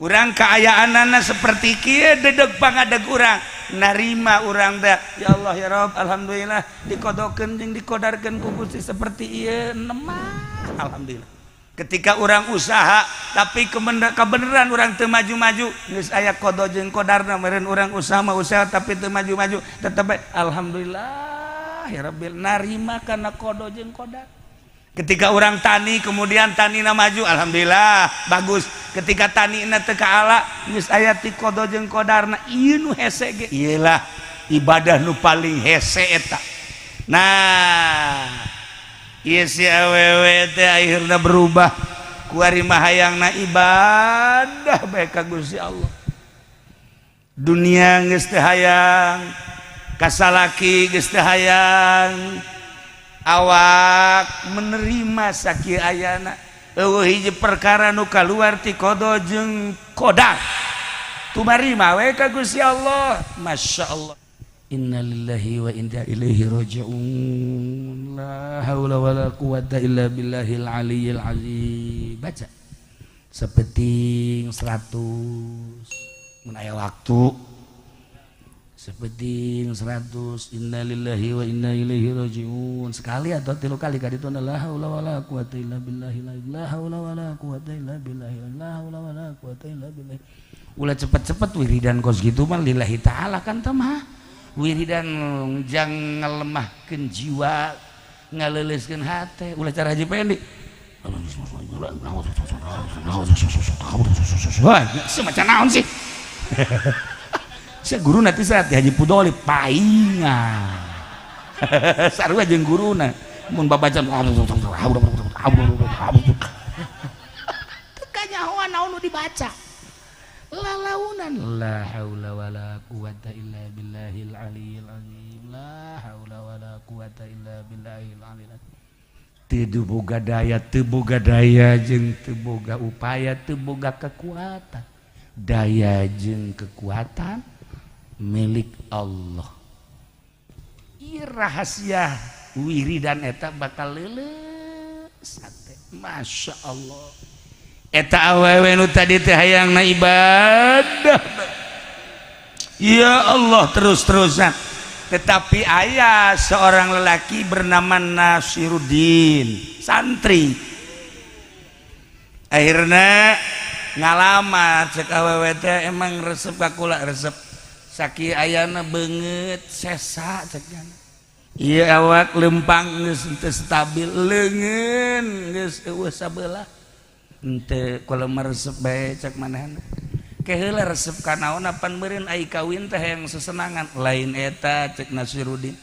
Urang kaayaanana seperti kieu, dedeg pangadeg urang narima urang teh, "Ya Allah, ya Rob, alhamdulillah dikodokeun jeung dikodarkeun ku Gusti seperti ieu nemah, alhamdulillah." Ketika urang usaha tapi kebenaran urang teu maju-maju, geus aya kodo jeung kodarna meureun. Urang usaha mah usaha tapi teu maju-maju, tetep alhamdulillah ya Rabbil, narima kana kodo jeung kodar. Ketika urang tani, kemudian tanina maju, alhamdulillah bagus. Ketika tanina teu kaala, geus aya ti kodo jeung kodarna. Ieu nu hese ge, ieulah ibadah nu paling hese eta. Nah, ieu si awewe teh akhirna berubah, kuari mah hayangna ibadah bae ka Gusti Allah. Dunia geus teu hayang, kasalaki geus teu hayang, awak menerima sakieu ayana, eueuh hiji perkara nu kaluar ti kodo jeung kodar, tumarima we ka Gusti Allah. Masya Allah. Innalillahi wa inna ilaihi raji'un. La haula wala quwata illa billahil aliyyil azim. Baca sapeting 100 mun aya waktu, sapeting 100, innalillahi wa inna ilaihi raji'un sekali atau tilu kali ka ditu. La haula wala quwata illa billahi, la haula wala quwata illa billahi, la haula wala quwata illa billah. Ulah cepet-cepet wiridan kos gitu mah, lillahi ta'ala kan mah wiridan jang ngalemahkeun jiwa, ngaleuleuskeun hate. Ulah cara Haji Pendi. Wah, semacam naon sih? Saya guru nanti saat Haji Pudoli paingan. Sarua jeung guruna. Mun babaca teu kanyahoan naon nu dibaca. Lalaunan, la haula wala quwata illa billahil aliyil azim, la haula wala quwata illa billahil aliyil azim. Teu boga daya, teu boga daya jeung teu boga upaya, teu boga kekuatan. Daya jeung kekuatan milik Allah. Ieu rahasia wiridan eta bakal leuleus hate. Masya Allah, eta awewe nu tadi teh hayangna ibadah ya Allah terus-terusan, tetapi aya seorang lelaki bernama Nasiruddin, santri, akhirnya ngalamar. Cek awewe teh, "Emang resep ka kula?" "Resep." "Sakieu ayana beungeut sesa," cek. "Ieu awak lempang geus teu stabil, leungeun geus eueuh sabelah." "Henteu, kula mah resep bae," cek manehna. "Ke heula resep ka naon? Apan meureun ai kawin teh yang sesenangan." "Lain eta," cek Nasiruddin.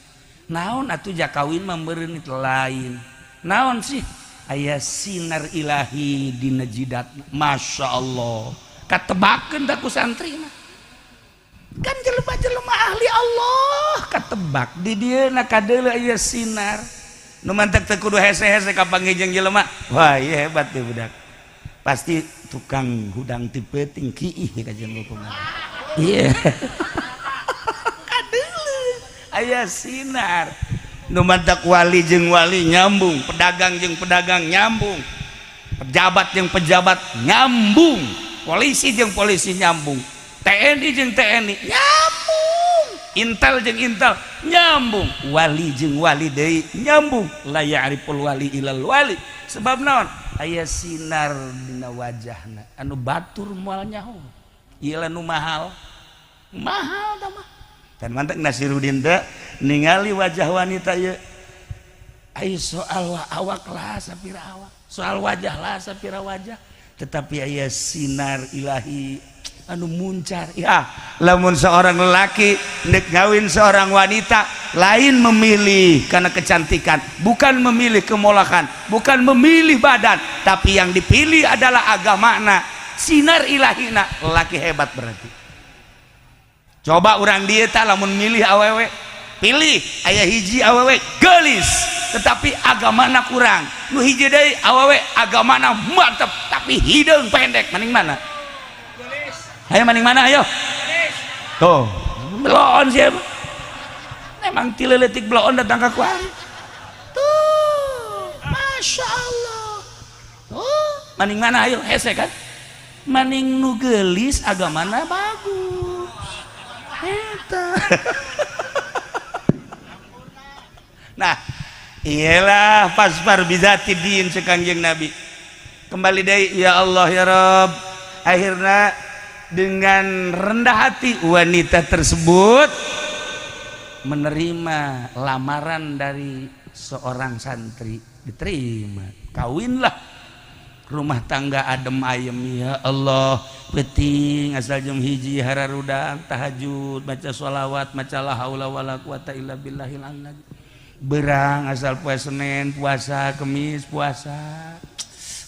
"Naon atuh? Ja kawin mah meureun itu lain." "Naon sih?" "Aya sinar ilahi dina jidatna." Masya Allah, katebakeun ku santri mah kan jelema-jelema ahli Allah, katebak di dieu na kadeuleu aya sinar nu mantek teu kudu hese-hese kapanggih jeung jelema. Wah, ieu hebat teh budak, pasti tukang hudang ti peuting kiih ka jeung kumaha. Iya, kadeuleu aya sinar nu mantak wali jeung wali nyambung, pedagang jeung pedagang nyambung, pejabat jeung pejabat nyambung, polisi jeung polisi nyambung, TNI jeung TNI nyambung, Intel jeung Intel nyambung, wali jeung wali deui nyambung. La ya'riful wali ilal wali. Sebab naon? Aya sinar dina wajahna anu batur moal nyaho. Ieu nu mahal mahal tah mah. Dan mantak Nasiruddin teh ningali wajah wanita ieu, ai soal awak lah sapira awak, soal wajah lah sapira wajah, tetapi aya sinar ilahi anu muncar. Ya, lamun seorang lelaki nek ngawin seorang wanita, lain memilih karena kecantikan, bukan memilih kemolakan, bukan memilih badan, tapi yang dipilih adalah agamana, sinar ilahina. Lelaki hebat berarti. Coba orang dieu tah lamun milih awewe, pilih aya hiji awewe gelis tetapi agamana kurang, nu hiji deui awewe agamana mantep tapi hideung pendek, maning mana? Ayo, maning mana? Ayo tuh, bloon sih emang, ti leutik bloon datang ke kuari tuh. Masya Allah, tuh maning mana? Ayo, hese kan? Maning nu geulis agamana bagus. Eta. Nah, iyalah fasfar bizati din cek Kangjeng Nabi. Kembali deui ya Allah ya Rabb. Akhirnya dengan rendah hati wanita tersebut menerima lamaran dari seorang santri, diterima, kawinlah, rumah tangga adem ayem. Ya Allah, penting asal jam 1 hararudang tahajud, baca sholawat, maca la haula wala quwata illa billahil azim. Berang asal poe Senin puasa, Kemis puasa,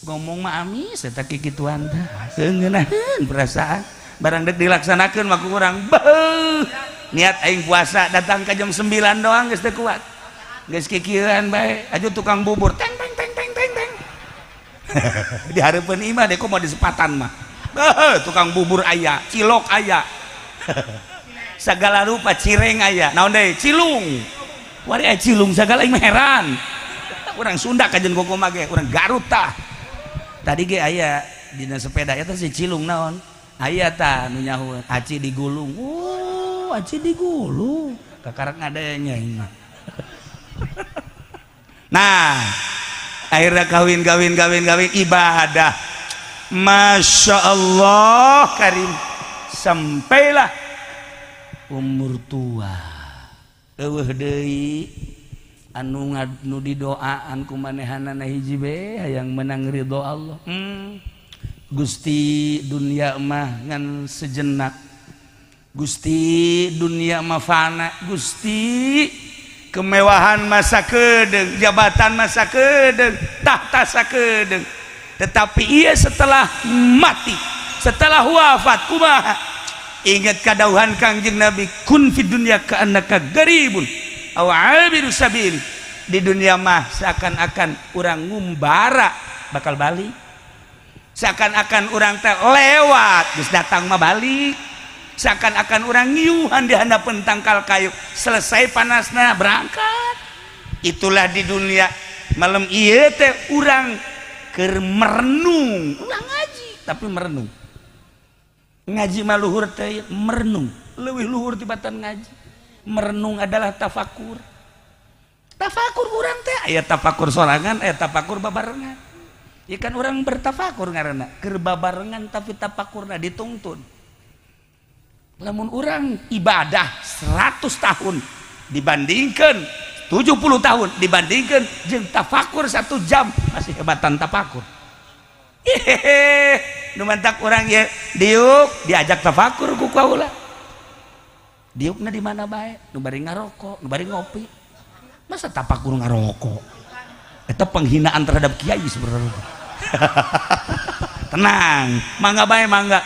ngomong mah amis eta kikituan teh ngeunaheun perasaan barang dek dilaksanakeun mah ku urang beuh. Niat aing puasa datang ke jam 9 doang geus teu kuat, geus kikieuan bae. Aju tukang bubur teng teng teng teng teng teng di hareupeun imah deh, kok mau disepatan mah. Beuh, tukang bubur aya, cilok aya, segala rupa, cireng aya, naon deui, cilung wari aya, cilung segala. Aing mah heran, urang Sunda kajen koko mah ge, urang Garut tah. Tadi ge aya dina sepeda eta si cilung naon aya tah nu nyahueun aci digulung. Oh, aci digulung, kakarak ngadanya ini mah. Nah, akhirnya kawin kawin kawin kawin, ibadah, masya Allah karim, sampailah umur tua, eueuh deui anu nu didoaan ku manehanana. Hiji be, hayang menang ridho Allah. Gusti, dunia mah ngan sejenak. Gusti, dunia mah fana. Gusti, kemewahan masa kedeng, jabatan masa kedeng, tahta sakedeng, tetapi ia setelah mati, setelah wafat kumaha? Ingat kadauhan Kangjeng Nabi, kun fid dunya ka'annaka garibun aw abiru sabil. Di dunia mah seakan-akan urang ngumbara, bakal balik, seakan-akan urang teh lewat, geus datang mah balik, seakan-akan urang ngiuhan di handapeun tangkal kayu, selesai panasna berangkat. Itulah di dunia. Malam ieu teh urang keur merenung, ulah ngaji tapi merenung. Ngaji mah luhur teh, merenung leuwih luhur tibatan ngaji. Merenung adalah tafakur. Tafakur urang teh aya tafakur sorangan, aya tafakur babarengan. Ya kan urang bertafakur ngaranna keur babarengan, tapi tafakurna dituntun. Lamun urang ibadah 100 tahun dibandingkan 70 tahun dibandingkan jeung tafakur 1 jam, masih hebatan tafakur. Hehehe, nu mantak urang ya diuk diajak tafakur ku kaula. Diukna di mana bae, nu bari ngarokok, nu bari ngopi. Masa tafakur ngarokok? Itu penghinaan terhadap kiai sebenarnya. Tenang, mangga bae, mangga.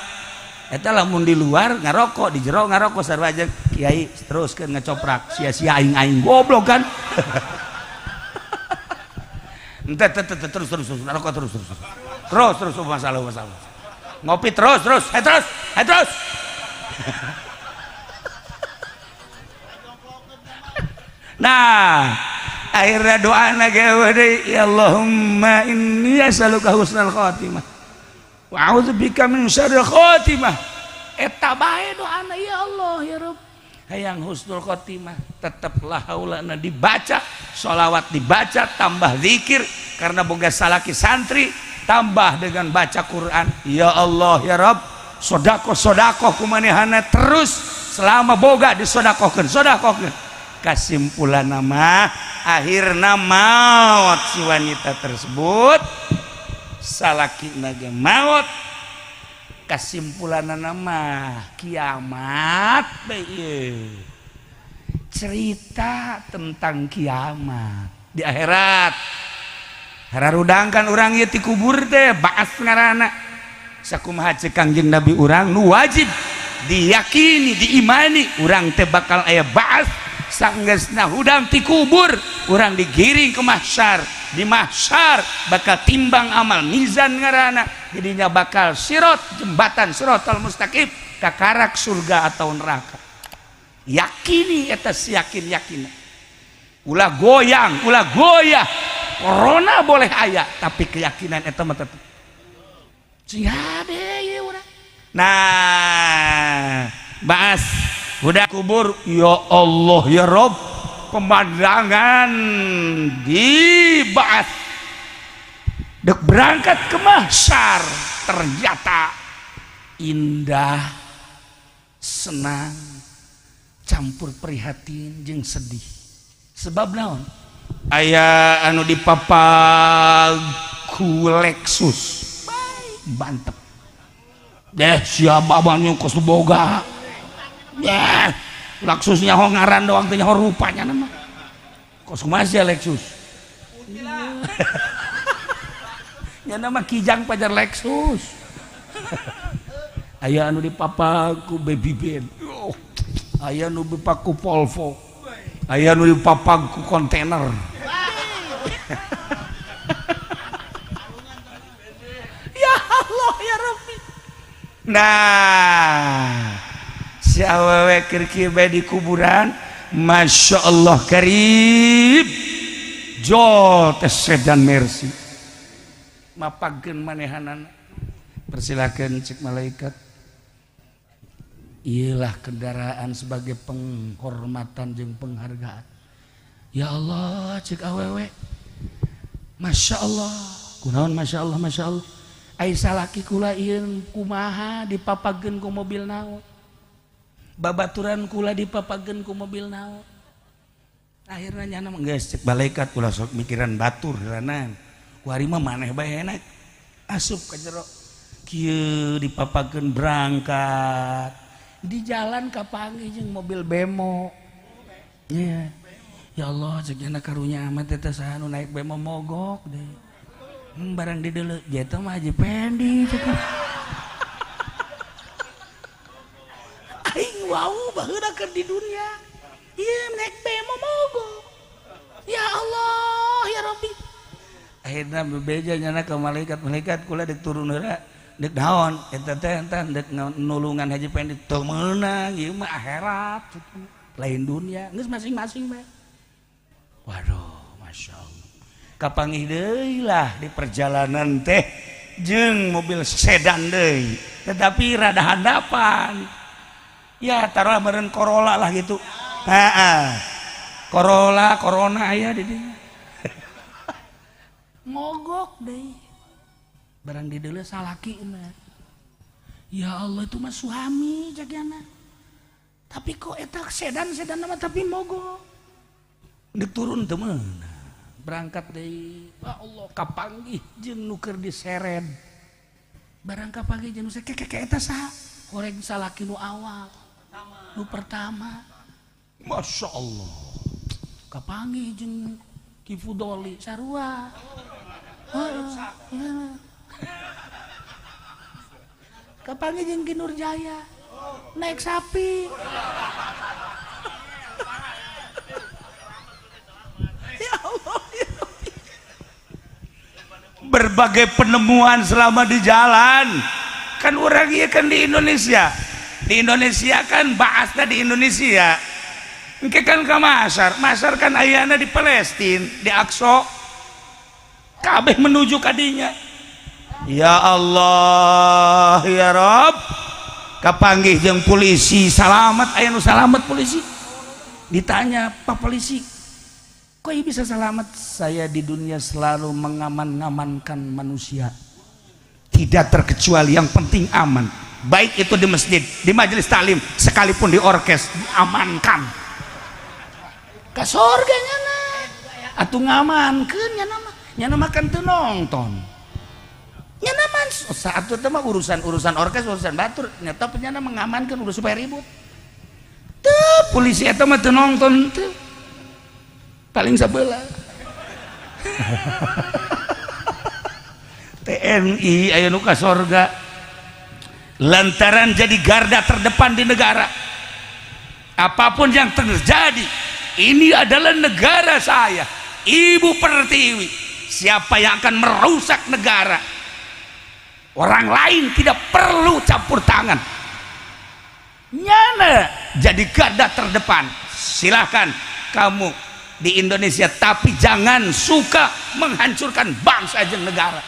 Eta lamun di luar ngarokok, di jero ngarokok sarua jeung kiai, teruskeun ngecoprak, sia-sia aing-aing goblok kan. Ente terus terus terus ngarokok, terus terus terus terus terus, masalah masalah, ngopi terus terus, hai terus, hai terus. Nah, akhirnya doa deui, ya Allahumma inni as'aluka husnal khatimah wa a'udzubika min syarril khatimah. Eta bae doana, ya Allah ya Rabb, hayang husnul khotimah. Teteplah haulana dibaca, sholawat dibaca, tambah zikir karena boga salaki santri, tambah dengan baca Quran. Ya Allah ya Rabb, sodakoh sodakoh kumanehana terus selama boga disodakohkeun, sodakohkeun. Kesimpulan nama, akhirna maut si wanita tersebut, salaki naga maut. Kesimpulan nama, kiamat bae, cerita tentang kiamat di akhirat. Hararudang kan urang ieu ti kubur teh, baas ngaranna. Sakumaha ceuk Kangjeng Nabi urang, nu wajib diyakini, diimani, urang teh bakal aya baas. Sanggeusna hudang ti kubur, urang digiring ke mahsyar. Di mahsyar bakal timbang amal, mizan ngaranna. Jadinya bakal sirot, jembatan siratal mustaqim, kakarak surga atau neraka. Yakini eta yakin yakin, ulah goyang, ulah goyah. Corona boleh aya, tapi keyakinan eta mah tetep. Sing hade ieu. Nah, baas udah kubur, ya Allah ya Rob, pemandangan di baas dek berangkat ke mahsyar ternyata indah, senang, campur prihatin jeung sedih. Sebab naon? Aya anu dipapag ku Lexus mantep deh, siapa abangnya kos boga deh Lexusnya, ho ngaran doang teh, ho rupanya nama kos kumaha sia Lexus nya, nama Kijang pajar Lexus. Aya anu dipapag ku Baby Benz, oh, aya anu dipapag ku Volvo, aya anu dipapag ku kontainer. Ya Allah ya Rabbi. Nah, si awewe keur kieu bae di kuburan, Masya Allah karib jol teh sedan Mercy mapagkeun manehanana. "Persilakan," cek malaikat, "iyalah kendaraan sebagai penghormatan jeung penghargaan." "Ya Allah," cek awewe, "Masya Allah." "Kunaon Masya Allah, Masya Allah?" "Ai salaki kula ieu kumaha, dipapageun ku mobil naon? Babaturan kula dipapageun ku mobil naon?" Akhirnya nyana mah, "Geus," cek malaikat, "ulah sok mikiran batur heranan ku ari mah, maneh bae enak asup ka jero." Kieu dipapageun berangkat, di jalan kapanggih jeung mobil bemo. Iya, "Ya Allah," cek nyana, "karunya amat eta, saha nu naik bemo mogok deh?" Barang di deuleu eta mah Haji Pendi cek aing. Wow, baheula keur di dunia ieu naik bemo mogok. Ya Allah ya Rabbi. Akhirnya bebeja nyana ke malaikat, "Malaikat, kula dek turun heula." "Dek naon eta teh?" "Entah, dek nulungan Haji Pendi." "Teu meunang, ieu mah akhirat, lain dunia, geus masing-masing bae." Waduh, Masya Allah, kapanggih deui lah di perjalanan teh jeung mobil sedan deui, tetapi rada handapan ya, taruh meureun Corolla lah gitu. Heeh, Corolla, Corona aya di dinya. Mogok deui, barang di deuleu salaki mah. "Ya Allah, itu mah suami jagana, tapi kok eta sedan, sedan mah tapi mogok." Dek turun teu meunang, berangkat deui. Ya Allah, kapanggih jeung nu keur diseret. Barang kapanggih jeung nu keke, eta saha? Horeng salaki nu awal, nu pertama. Masya Allah, kapanggih jeung Ki Fudoli sarua. Heeh. Kapanggih jeung Ki Nurjaya naik sapi. Ya Allah ya Rabbi. Berbagai penemuan selama di jalan kan, orang iya kan di Indonesia, di Indonesia kan bahasnya di Indonesia. Engke kan ke Masar, Masar kan ayana di Palestina, di Aqsa, kabeh menuju kadinya. Ya Allah ya Rob, kapanggih jeung polisi salamet, aya nu salamet polisi. Ditanya, "Pak polisi, kok ieu bisa selamat?" "Saya di dunia selalu mengaman-ngamankan manusia, tidak terkecuali, yang penting aman, baik itu di masjid, di majelis taklim, sekalipun di orkes diamankan." Ke surga nyana atuh ngamankeun, nyana mah, nyana mah kan teu nonton, nyana mah saat itu mah urusan-urusan orkes, urusan batur, nyata nyana mengamankan udah supaya ribut. Tuh polisi eta mah teu nonton tuh, paling sebelah TNI aya nu ka sorga lantaran jadi garda terdepan di negara. Apapun yang terjadi, ini adalah negara saya, Ibu Pertiwi. Siapa yang akan merusak negara, orang lain tidak perlu campur tangan. Nyana jadi garda terdepan. Silahkan kamu di Indonesia, tapi jangan suka menghancurkan bangsa dan negara.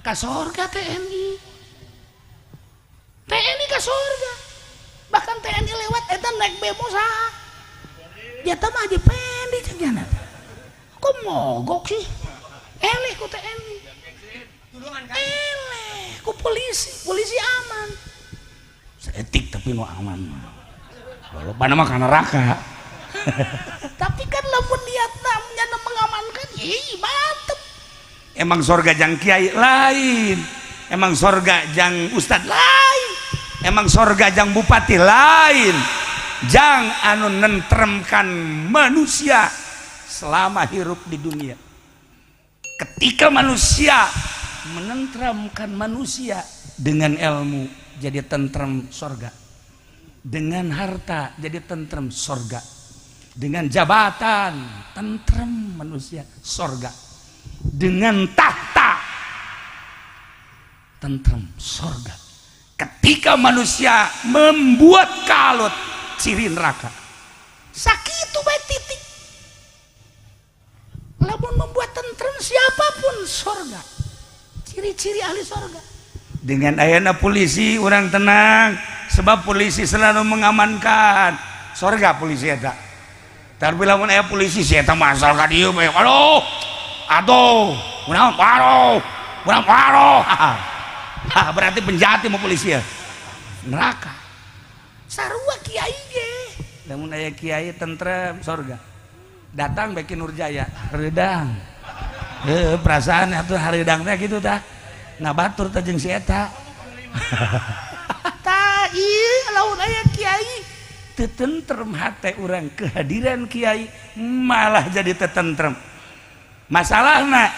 Ka sorga TNI. Surga. Bahkan TNI lewat, eta naik bemo saha? Dia mah Haji Pendi cek nyana. Kok mogok sih? Eleh ku TNI, eleh ku polisi, polisi aman seetik, tapi nu aman walaupun mah ka neraka. Tapi kan lamun niatna nyana mengamankan, ih mantep. Emang sorga jang kiai lain, emang sorga jang ustad lain, emang sorga jang bupati lain, jang anu nentremkan manusia selama hirup di dunia. Ketika manusia menentramkan manusia dengan ilmu, jadi tentrem sorga. Dengan harta jadi tentrem sorga. Dengan jabatan tentrem manusia sorga. Dengan tahta tentrem sorga. Ketika manusia membuat kalut, ciri neraka. Sakit baik titik. Lamun membuat tentrem siapapun, sorga. Ciri-ciri ahli sorga. Dengan ayana polisi orang tenang, sebab polisi selalu mengamankan. Sorga polisi eta. Tapi lamun aya polisi, si eta masal ka dieu bae, aduh aduh, kunaon, aduh, kunaon, aduh. Ah, berarti penjahat mau polisi ya, neraka. Sarua kiai ge, lamun aya kiai tentrem, sorga. Datang Beki Nurjaya, hareudang, heuh, perasaan atuh hareudang teh kitu tah, ngabatur teh jeung si eta. Tah ieu lamun aya kiai teu tentrem hate urang, kehadiran kiai malah jadi teu tentrem. Masalahna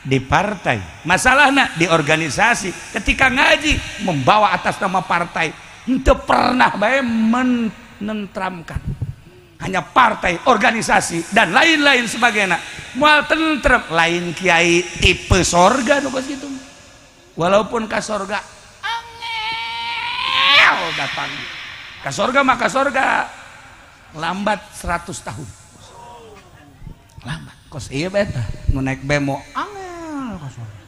di partai, masalahna di organisasi, ketika ngaji membawa atas nama partai, itu pernah bae menentramkan. Hanya partai, organisasi dan lain-lain sebagainya. Moal tentrem, lain kiai tipe sorga nu kos kitu. Walaupun ka sorga angel datang. Ka sorga maka sorga lambat 100 tahun. Lambat. Kos ieu beta nu naik bemo angel ka sorga.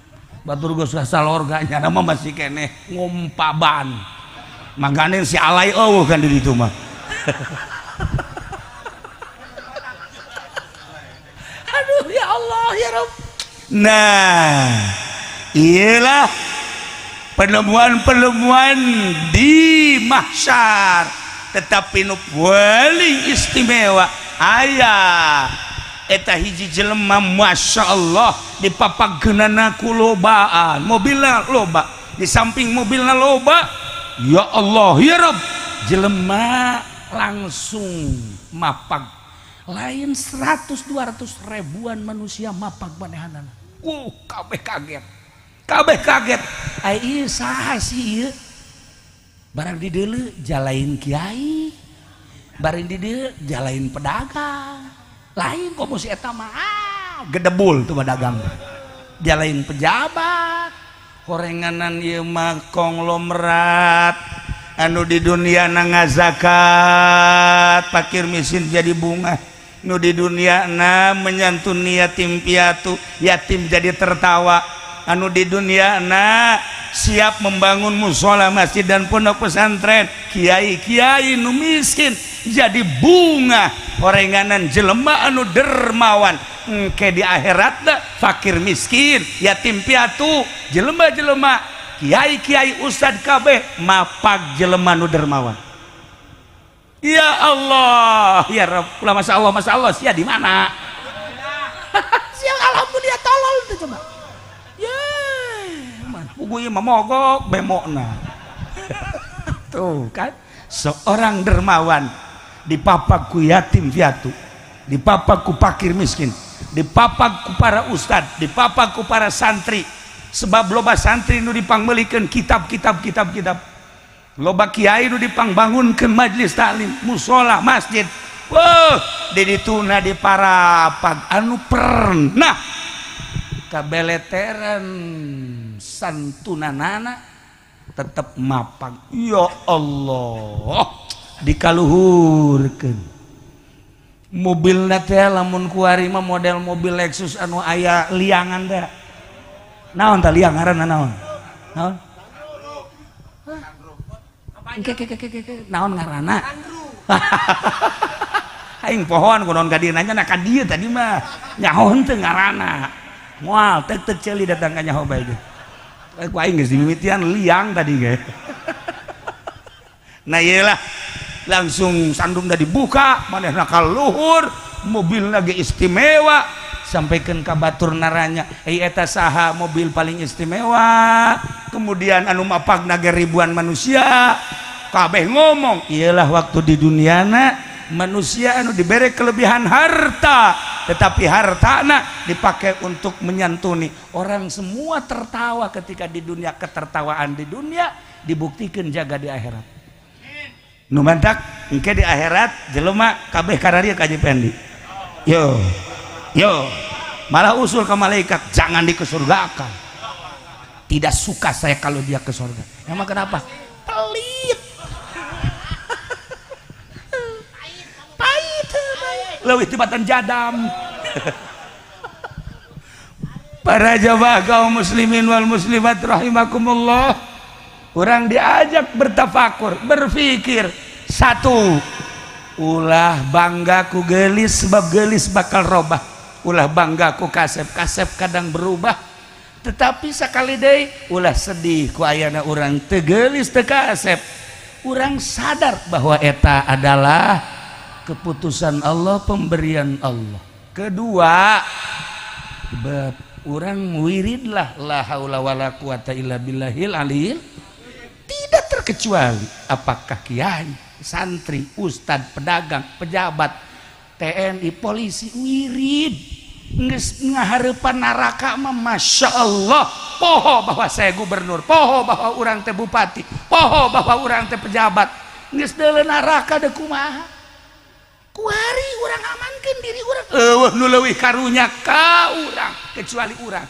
Batur geus salorga, nyana mah masih keneh ngompa ban. Mangkane si alay eueuh kan di ditu mah. Aduh, ya Allah ya Rabb. Nah, iyalah penemuan-penemuan di mahsyar. Tetapi nu paling istimewa aya eta hiji jelema, masya Allah, dipapageunana ku lobaan, mobilna loba. Di samping mobilna loba, ya Allah ya Rabb, jelema langsung mapag, lain 100 200, ribuan manusia mapag manehanana. Kabeh kaget, kabeh kaget. Ai ieu saha sih ieu? Barang di deuleu jalain kiai, barang di dieu jalain pedagang lain. Komo si eta mah, ah, gedebul tuh pedagang, jalain pejabat horenganan. Ieu mah konglomerat anu di dunia na ngazakat fakir miskin jadi bunga, nu di dunia na menyantuni yatim piatu, yatim jadi tertawa, anu di dunia na siap membangun musola, masjid dan pondok pesantren, kiai kiai nu miskin jadi bunga, horenganan jelema anu dermawan. Engke di akhirat fakir miskin, yatim piatu, jelema-jelema, kiai kiai, ustad, kabeh mapag jelema nu dermawan. Ya Allah ya Rabb, masya Allah, masya Allah. Sia di mana sia? Alhamdulillah, tolol tuh coba ya man, pugu ieu mah mogok bemokna tuh kan. Seorang dermawan dipapag ku yatim piatu, dipapag ku fakir miskin, dipapag ku para ustad, dipapag ku para santri, sebab loba santri nu dipangmeulikeun kitab kitab kitab kitab, loba kiai nu dipangbangunkeun majelis taklim, musola, masjid. Wah, di dituna di parapag anu pernah kabeleteran santunanana tetep mapag. Ya Allah, dikaluhurkeun mobilna teh. Lamun kuari mah model mobil Lexus anu aya liangan teh, naon tah liang ngaranna, naon naon? Engke ke ke ke naon ngaranna? Aing pohoan kunaon ka dieu nanya na ka dieu tadi mah. Nyaho henteu ngaranna. Moal tek tek ceuli datang ka nyaho bae ge. Ku aing geus dimimitian liang tadi ge. Nah iyalah langsung sandungna dibuka, manehna ka luhur, mobilna ge istimewa, sampaikan ka batur naranya, "Hei eta saha mobil paling istimewa?" Kemudian anu mapagna ge ribuan manusia, kabeh ngomong, "Iyalah waktu di duniana manusia anu diberi kelebihan harta, tetapi hartana dipakai untuk menyantuni orang." Semua tertawa ketika di dunia, ketertawaan di dunia dibuktikan jaga di akhirat. Nu mantak engke di akhirat jelema kabeh kararia ka Haji Pendi. Yo yo malah usul ke malaikat, jangan dikesurgakan, tidak suka saya kalau dia ke surga. Emang kenapa? Pelit, pahit, leuwih tibatan jadam. Para jamaah kaum muslimin wal muslimat rahimakumullah, orang diajak bertafakur, berpikir. Satu, ulah bangga ku gelis sebab gelis bakal robah, ulah bangga ku kasep, kasep kadang berubah. Tetapi sekali deui ulah sedih ku ayana urang teu geulis teu kasep. Urang sadar bahwa eta adalah keputusan Allah, pemberian Allah. Kedua, urang wiridlah la haula wala quwata illa billahil aliyil. Tidak terkecuali apakah kiai, santri, ustad, pedagang, pejabat, TNI, polisi, wirid. Geus ngahareupan neraka mah Masya Allah. Poho bahwa saya gubernur, poho bahwa urang teh bupati, poho bahwa urang teh pejabat. Geus deuleu neraka deui kumaha? Kuari urang amankeun diri urang. Eueuh nu leuwih karunya ka urang kecuali urang.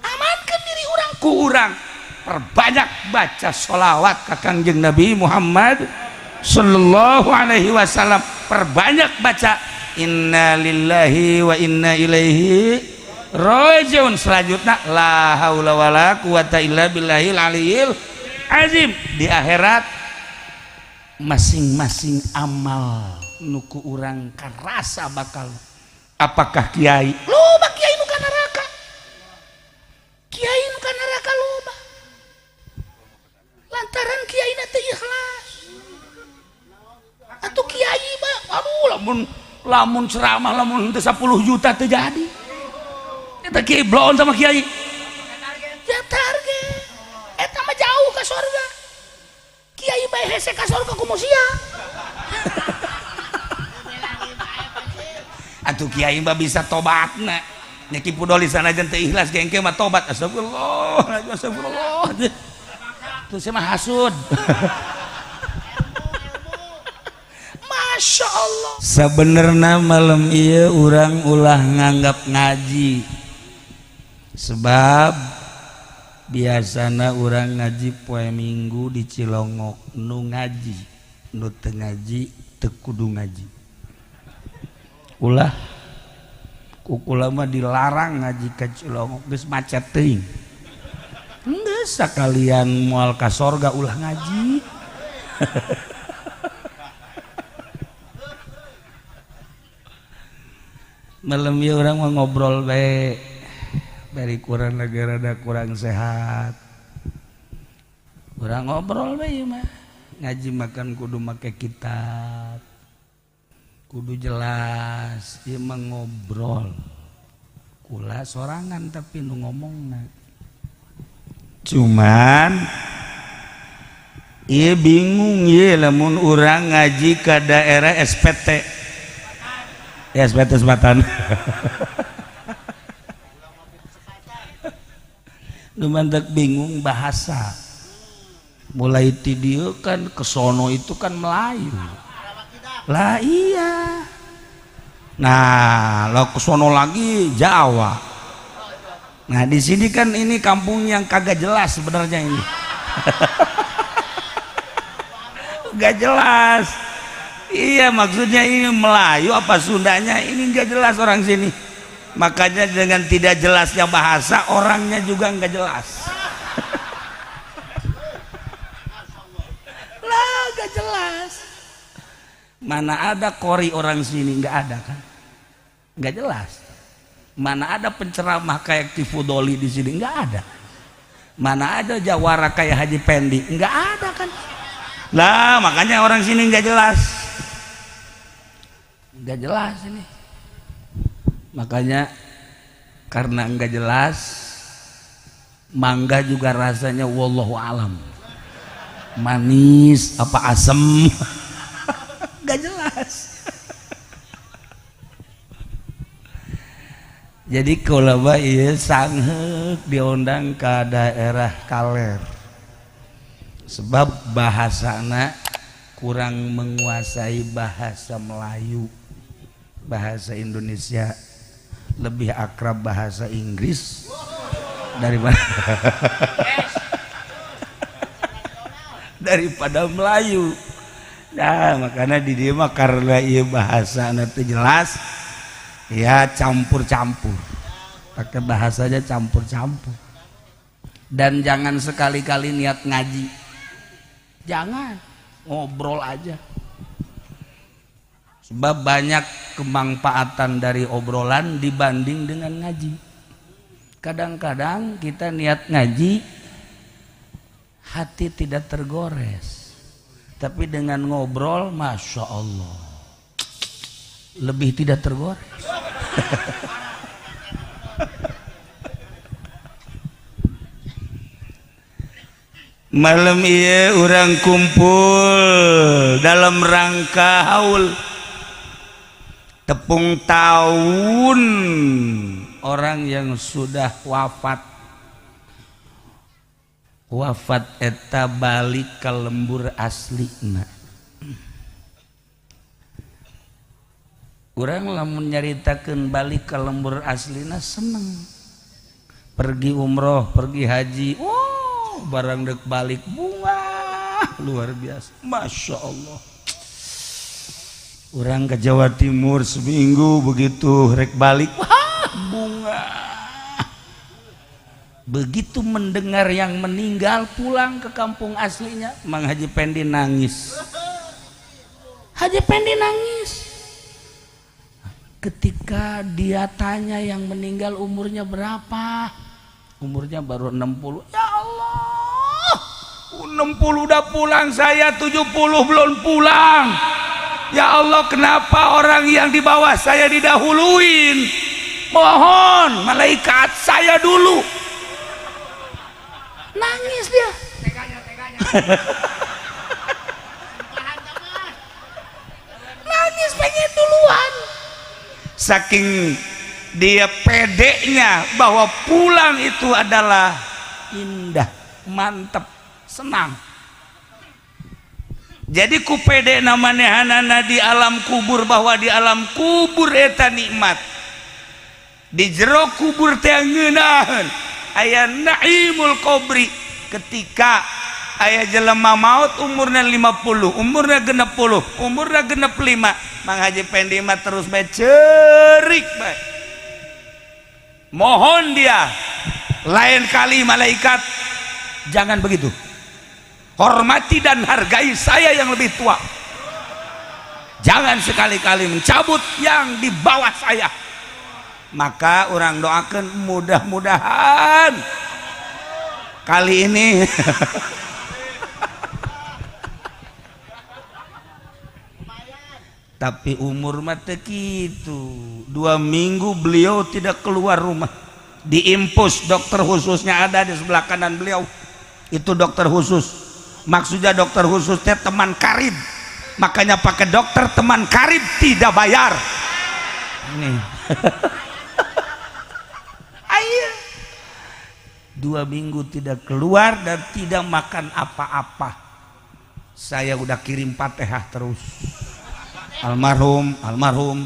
Amankeun diri urang ku urang. Perbanyak baca sholawat ka Kangjeng Nabi Muhammad sallallahu alaihi wasallam, perbanyak baca inna lillahi wa inna ilaihi rajiun. Selanjutnya la haula wala quwata illa billahil aliyil azim. Di akhirat masing-masing amal nuku urang karasa bakal, apakah kiai loba, kiai nu ka neraka, kiai nu ka neraka loba lantaran kiai na teu ikhlas. Atau kiai mah aduh, lamun lamun ceramah lamun teu 10 juta teu jadi. Eta kiai bloon sama kiai ya target, eta mah jauh ka sorga. Kiai bae hese ka sorga, kumaha sia? Atuh kiai mah bisa tobatna nya. Ki Pudoli sanajan teu ikhlas ge engke mah tobat, astagfirullah astagfirullah. Tuh saya mah hasud. Masya Allah. Sebenarnya malam iya urang ulah nganggap ngaji, sebab biasana urang ngaji poe Minggu di Cilongok. Nu ngaji, nu teu ngaji teu kudu ngaji. Ulah ku kula mah dilarang ngaji ka Cilongok, geus macet teuing. Geus sakalian moal ka sorga ulah ngaji. Malam ieu urang mah ngobrol bae, bari kurang lagi rada kurang sehat. Urang ngobrol bae mah. Ngaji makan kudu make kitab, kudu jelas. Ieu mah ngobrol kula sorangan tapi nu ngomongna. Cuman ieu bingung ieu lamun urang ngaji ka daerah SPT. Ya SPT Sepatan. Nu mantak bingung bahasa. Mulai ti dieu kan ke sono itu kan Melayu. Lah iya. Nah, lo ke sono lagi Jawa. Nah, di sini kan ini kampung yang kagak jelas sebenarnya ini. Gak jelas. Iya, maksudnya ini Melayu apa Sundanya ini nggak jelas orang sini. Makanya dengan tidak jelasnya bahasa, orangnya juga nggak jelas. Lah jelas. Mana ada kori orang sini, nggak ada kan? Nggak jelas. Mana ada penceramah kayak Tifudoli di sini, nggak ada. Mana ada jawara kayak Haji Pendi, nggak ada kan? Lah makanya orang sini nggak jelas, nggak jelas ini. Makanya karena nggak jelas, mangga juga rasanya wallahu alam, manis apa asem, nggak jelas. Jadi kalau ieu sangheuk diundang ke daerah kaler, sebab bahasana kurang menguasai bahasa Melayu, bahasa Indonesia lebih akrab bahasa Inggris daripada daripada Melayu. Nah, makanya di dieu mah karena ieu bahasana teu jelas, ya campur-campur, pakai bahasanya campur-campur. Dan jangan sekali-kali niat ngaji, jangan, ngobrol aja. Sebab banyak kemanfaatan dari obrolan dibanding dengan ngaji. Kadang-kadang kita niat ngaji, hati tidak tergores, tapi dengan ngobrol, masya Allah, lebih tidak tergores. Malam iya orang kumpul dalam rangka haul tepung tahun orang yang sudah wafat. Wafat eta balik ke lembur aslina. Urang lamun nyaritakeun balik ke lembur aslina seneng. Pergi umroh, pergi haji, wow, barang dek balik bunga luar biasa, masya Allah. Orang ke Jawa Timur seminggu begitu rek balik, wah bunga. Begitu mendengar yang meninggal pulang ke kampung aslinya, Mang Haji Pendi nangis. Haji Pendi nangis. Ketika dia tanya yang meninggal umurnya berapa, umurnya baru 60. Ya Allah, 60 udah pulang, saya 70 belum pulang. Ya Allah, kenapa orang yang di bawah saya didahuluin? Mohon malaikat saya dulu. Nangis dia. Teganya, teganya. Nangis pengen duluan. Saking dia pedenya bahwa pulang itu adalah indah, mantep, senang. Jadi ku pede manehanana di alam kubur bahwa di alam kubur eta nikmat. Di jero kubur teh ngeunaheun aya naimul qabri. Ketika aya jelema maut umurna 50, umurna 60, umurna 65, Mang Haji Pendi mah terus bae cerik bae. Mohon dia lain kali malaikat jangan begitu. Hormati dan hargai saya yang lebih tua. Jangan sekali-kali mencabut yang di bawah saya. Maka orang doakan mudah-mudahan kali ini tapi umur mah teu kitu. 2 minggu beliau tidak keluar rumah. Diimpus dokter khususnya ada di sebelah kanan beliau. Itu dokter khusus. Maksudnya dokter khusus teh teman karib. Makanya pakai dokter teman karib tidak bayar. Ini. Ayo. 2 minggu tidak keluar dan tidak makan apa-apa. Saya udah kirim Fatihah terus. Almarhum, almarhum.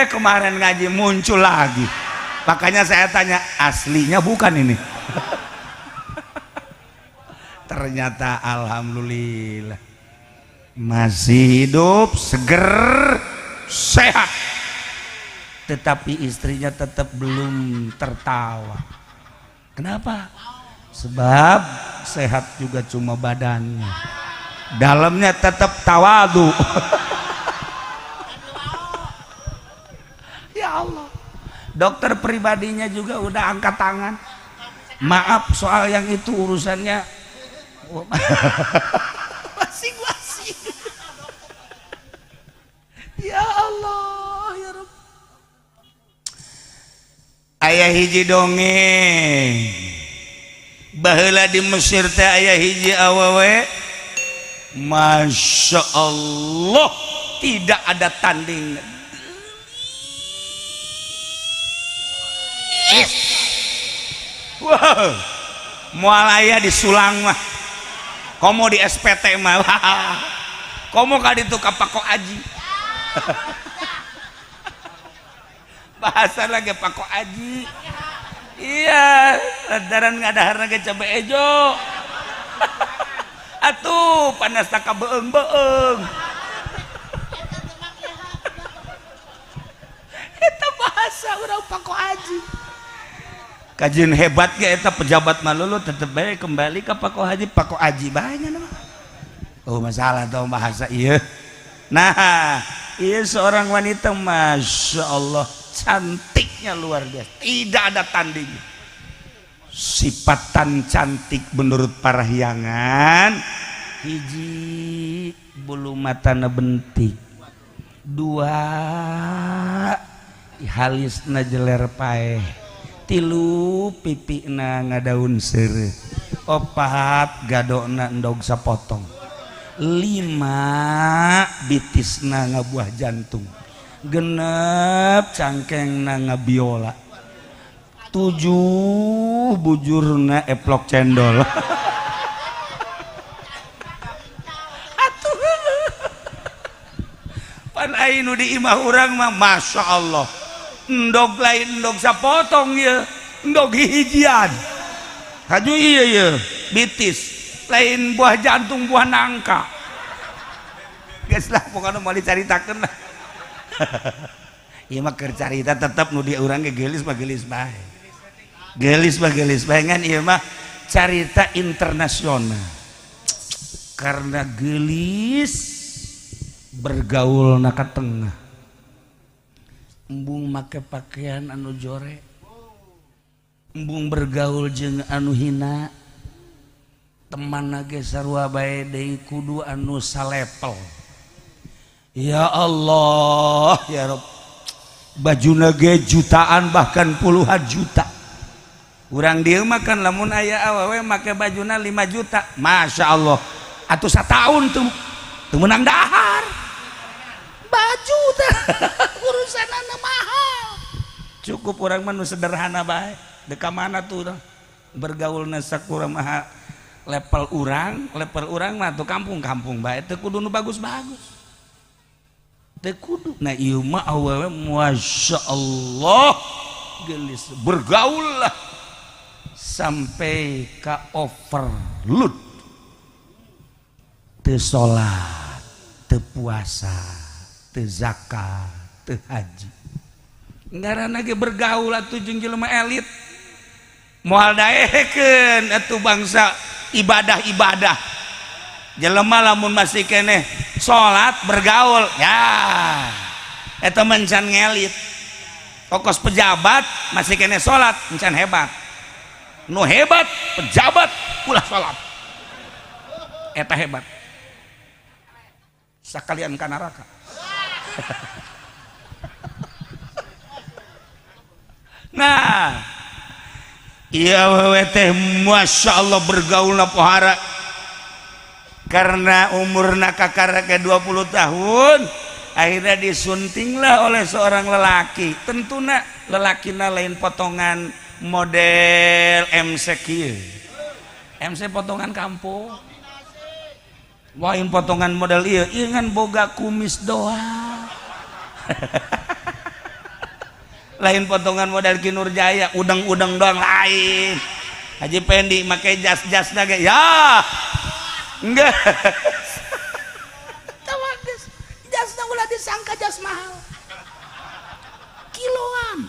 Kemarin ngaji muncul lagi. Makanya saya tanya, aslinya bukan ini. Ternyata alhamdulillah masih hidup, seger, sehat. Tetapi istrinya tetap belum tertawa. Kenapa? Sebab sehat juga cuma badannya. Dalamnya tetap tawadu. Ya Allah, dokter pribadinya juga udah angkat tangan, maaf soal yang itu urusannya masing-masing. Ya Allah ya Rabb. Aya hiji dongeng baheula di Mesir teh, aya hiji awewe, Masya Allah, tidak ada tanding. Wow, moal aya disulang mah, komo di SPT mah, komo ka ditu ka Pako Aji. Bahasa lagi Pako Aji, iya, lantaran ngadahar lagi cabe ejo. Atuh panas tak beeng-beeng. Eta bahasa urang Pako Aji. Kajian hebat ge eta pejabat mah lulu tetep bae kembali ke Pako Haji, Pako Aji bae nya mah. Oh masalah tau bahasa ieu. Nah, ieu seorang wanita Masya Allah cantiknya luar biasa, tidak ada tandingnya. Sifatan cantik menurut parahyangan, hiji bulu matana bentik, dua halisna jeler paeh, tilu pipina ngadaun seureuh, opat gadona endog sapotong, lima bitisna ngabuah jantung, genep cangkengna ngabiola, tujuh bujurna eplok cendol. Atuh pan ainu di imah urang mah Masya Allah endog lain endog sapotong ye, endog hijian haju iya ye bitis lain buah jantung buah nangka. Geus lah pokona moal dicaritakeun lah. Ieu mah keur carita tetep nu di urang ge geulis mah geulis bae. Gelis mah gelis bae, ngan ieu mah carita internasional. Karena gelis bergaul na ka tengah. Embung make pakaian anu jore. Embung bergaul jeung anu hina. Teman ge sarua bae deui kudu anu salepel. Ya Allah ya Rabb. Bajuna ge jutaan bahkan puluhan juta. Urang dieu mah kan lamun aya awewe make bajuna 5 juta, Masya Allah, atuh sataun tuh teu meunang dahar baju teh urusanana mahal. Cukup urang mah nu sederhana bae, dek ka mana tuh urang bergaulna sakurang mah level urang mah tuh kampung-kampung bae, teu kudu nu bagus-bagus, teu kudu. Nah ieu mah awewe Masya Allah geulis bergaul lah sampai ka overload, teu salat, teu puasa, teu zakat, teu haji. Ngaranna ge bergaul atuh jeung jelema elit, moal daekeun atuh bangsa ibadah-ibadah. Jelema lamun masih keneh salat bergaul ya eta mencan ngelit. Kokos pejabat masih keneh salat encan hebat. Nu hebat pejabat ulah salat eta hebat, sakalian ka neraka. Nah ieu awewe teh Masya Allah bergaulna pohara, karena umurna kakara ke 20 tahun akhirnya disuntinglah oleh seorang lelaki. Tentuna lelakina lain potongan model MC kieu, MC potongan kampung, lain potongan model ieu, ieu ngan boga kumis doang. Lain potongan model Ki Nurjaya, udang-udang doang lain. Haji Pendi make jas-jas ge ya enggak. Tawages jasna ulah disangka jas mahal, kiloan.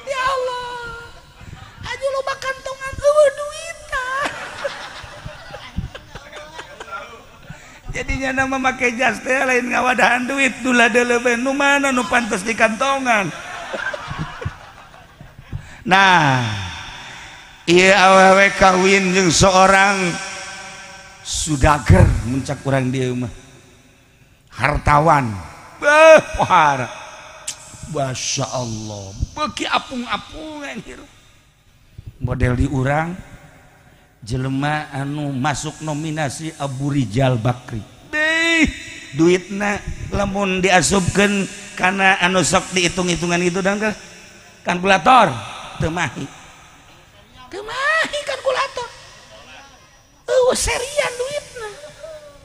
Ya Allah, aja loba kantongan eueuh duit. Jadi nyana memakai jas teh lain ngawadahan duit, dula deuleu nu mana nu pantes di kantongan. Nah, iya, awewe kawin jeung seorang sudager, muncak urang dieu mah hartawan. Beh, pohara. Masya Allah, beuki apung-apungan hirup. Model di urang jelema anu masuk nominasi Abu Rizal Bakri. Deh, duitna lamun diasupkeun kana anu sok dihitung-hitungan itu dan kalkulator teu mahi. Teu mahi kalkulator. Eueuh serian duitna.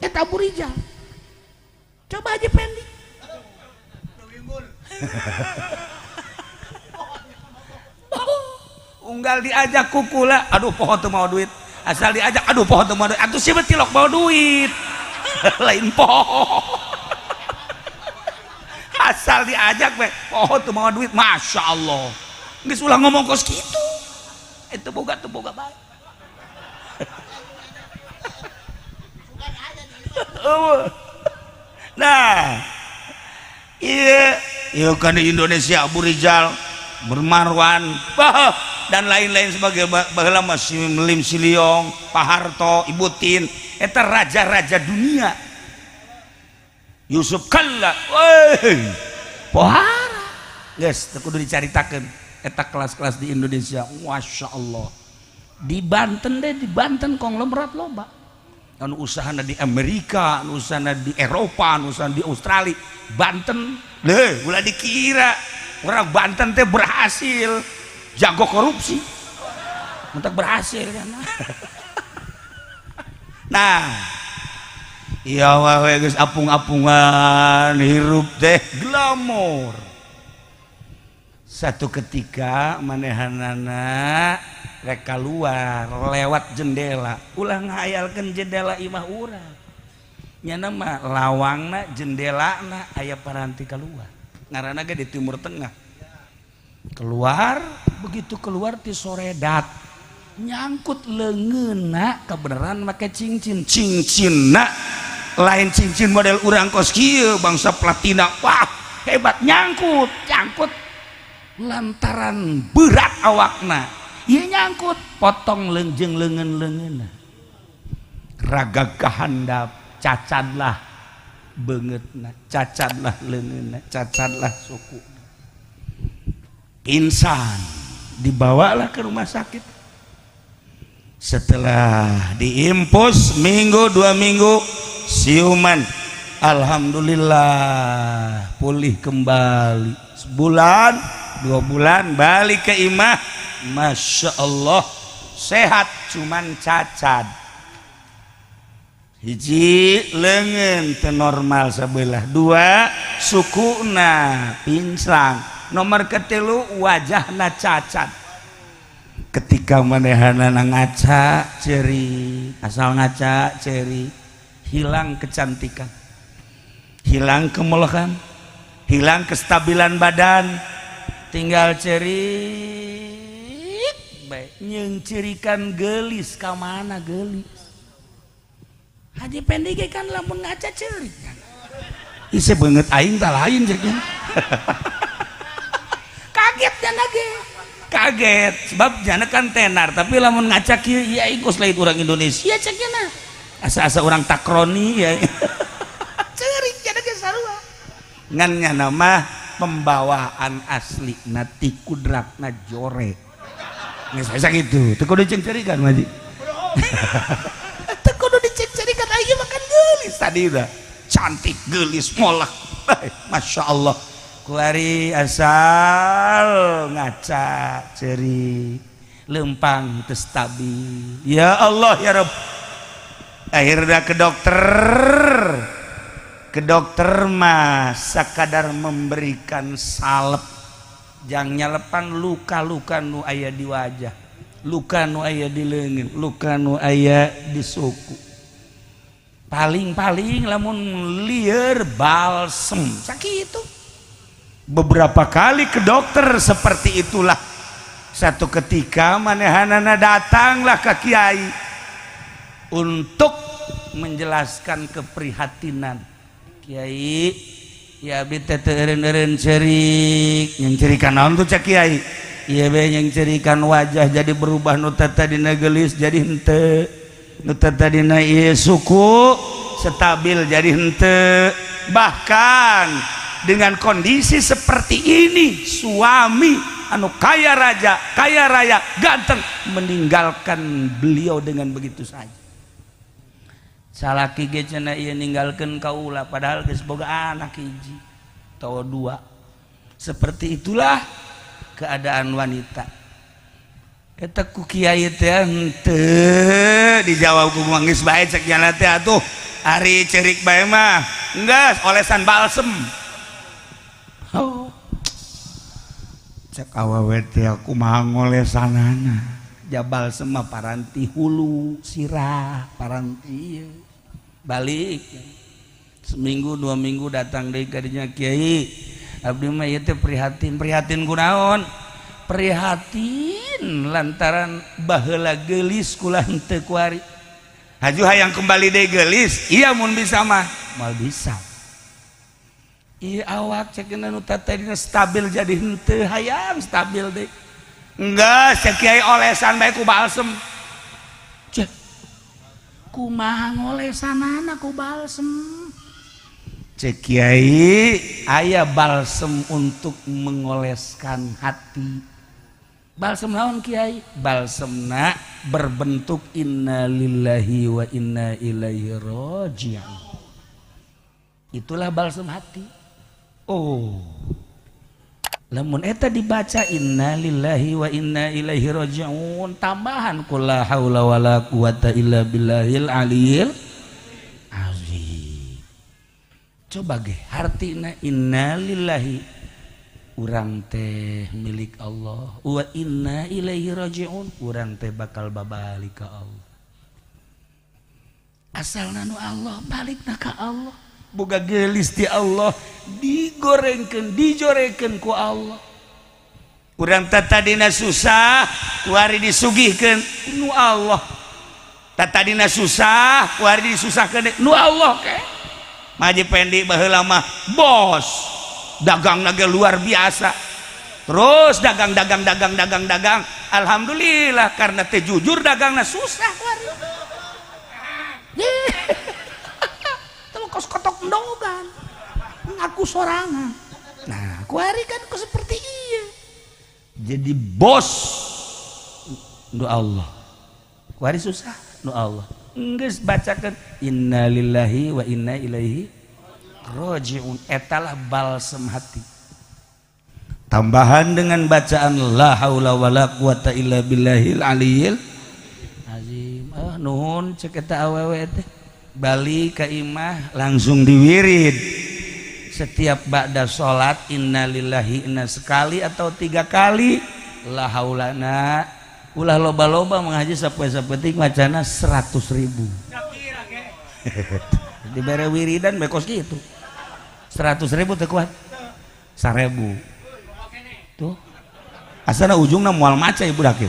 Eta Abu Rizal. Coba aja Pendi. Unggal diajak kukula, aduh, poho teu mau duit. Asal diajak, aduh, poho teu mau duit. Atuh sia tilok mau duit. Lain poho. Asal diajak we, poho teu mau duit. Masya Allah. Geus ulah ngomong kos kitu. Itu boga teu boga bae. Nah, iya, iya kan di Indonesia Abu Rizal, Marwan, bah, dan lain-lain sebagai baheula masih Melim Siliong, Pak Harto, Ibu Tin, eta raja-raja dunia. Yusuf Kalla, weh, pohara. Geus, teu kudu dicaritakeun eta kelas-kelas di Indonesia, Masya Allah. Di Banten deh, di Banten konglomerat loba. Anu usahana di Amerika, anu usahana di Eropa, anu usahana di Australia. Banten, leh, ulah dikira orang Banten teh berhasil jago korupsi. Mentak berhasil kan. Nah, iya wae geus apung-apungan hirup teh glamor. Satu ketika manehanana rek keluar lewat jendela, ulah ngahayalkeun jendela imah urang. Nyana mah lawangna jendelana aya paranti keluar. Ngaranna ge di Timur Tengah. Keluar, begitu keluar ti soredat nyangkut leungeunna kebenaran make cincin. Cincinna lain cincin model urang kos kieu bangsa platina. Wah, hebat nyangkut, nyangkut lantaran berat awakna. Ieu nyangkut potong leungjeng leungeun-leungeunna. Raga kahandap cacadlah beungeutna, cacadlah leungeunna, cacadlah suku. Pingsan, dibawalah ke rumah sakit. Setelah diimpus minggu 2 minggu siuman, alhamdulillah pulih kembali. Sebulan 2 bulan balik ke imah, masya Allah sehat, cuman cacat hiji leungeun teu normal sebelah, 2 sukuna pincang, nomor ketilu wajahna cacat. Ketika manehanana ngaca ceri, asal ngaca ceri, hilang kecantikan, hilang kemelokan, hilang kestabilan badan, tinggal cerik bae nyeungcirikan gelis ka mana gelis. Haji Pendi ge kan lamun ngaca ceurik kan. Ise beungeut aing tah lain ceuk nya. Kaget jana ge. Kaget sebab jana kan tenar, tapi lamun ngaca kieu ieu aing kos lain urang Indonesia ceuk nya. Asa-asa urang takroni ya. Ceurik jana ge sarua. Ngan nyana mah pembawaan asli nati kudratna jore. Geus bisa kitu. Teu kudu ceurik-cerikan mah. Teu kudu dicek-cerikan aing mah kan geulis tadi udah. Cantik geulis molek. Masya Allah. Kuari asal ngaca ceri lempang teu stabil. Ya Allah ya Rabb. Akhirnya ke dokter. Ke dokter mah sakadar memberikan salep jang nyalepan luka-luka nu aya di wajah, luka nu aya di leungeun, luka nu aya di suku. Paling-paling lamun lieur balsem sakitu. Beberapa kali ke dokter seperti itulah. Satu ketika manehanana datanglah ke kiai untuk Menjelaskan keprihatinan. Kiai ya, abdi teh teu eureun-eureun ceurik. Yang cerikan naon tuh, cek Kiai? Ieu be yang cerikan wajah jadi berubah, nu tadina geulis jadi henteu, nu tadina ieu suku stabil jadi henteu. Bahkan dengan kondisi seperti ini, suami anu kaya raja, kaya raya, ganteng, meninggalkan beliau dengan begitu saja. Salaki ge cenah ieu ninggalkeun kaula, padahal geus boga anak hiji atau dua. Seperti itulah keadaan wanita. Eta ku kiai teh henteu dijawab ku geus bae. Cek nyana teh atuh ari cerik bae mah geus olesan balsem. Oh, cek awewe teh, kumaha ngolesanana? Ja balsem mah paranti hulu sirah, paranti ieu. Balik seminggu 2 minggu datang deui ka dinya. "Kiai, abdi mah ieu teh prihatin." "Prihatin kunaon?" "Prihatin lantaran baheula geulis kula henteu kuari. Haju hayang kembali deui geulis." "Iya, mun bisa mah." "Moal bisa. Iya, awak cek nu tadina stabil jadi henteu, hayang stabil deui." "Enggak, cek kiai, olesan bae ku balsem." Cek, "Kumaha ngolesanana ku balsem?" Cek kiai, aya balsem untuk mengoleskan hati. "Balsem naon, Kiai?" "Balsemna berbentuk innalillahi wa inna ilaihi raji'un. Itulah balsem hati." Oh, lamun eta dibaca innalillahi wa inna ilaihi raji'un, tambahan qul la haula wala quwata illa billahil aliyil azim. Coba ge hartina innalillahi, urang teh milik Allah, wa inna ilaihi raji'un, urang teh bakal babalik ka Allah. Asalna nu Allah, balikna ka Allah. Boga geulis ti Allah, digorengkeun, dijorekeun ku Allah. Urang teh tadina susah, kuari disugihkeun nu Allah. Tadina susah, kuari disusahkeun nu Allah. Ke Maji Pendi baheula mah bos dagang ge luar biasa, terus dagang, dagang, dagang, dagang, dagang. Alhamdulillah, karena teh jujur dagangna, susah kuari. Tuh kos kotok endogan ngaku sorangan. Nah, kuari kan kok seperti iya jadi bos nu Allah, kuari susah nu Allah. Geus bacakeun innalillahi wa inna ilaihi rajiun, etalah balsem hati, tambahan dengan bacaan la haula wala quwata illa billahil aliyil azim. Ah, nuhun, cek eta awewe teh. Balik ka imah langsung diwirid setiap ba'da salat innalillahi inna sekali atau tiga kali, la haulana ulah loba-loba, mengaji sapoe sapetik macana 100.000 dibere wiridan bekos gitu. 100.000 teu kuat, 1.000 tuh asana ujungna moal maca ibu dakil.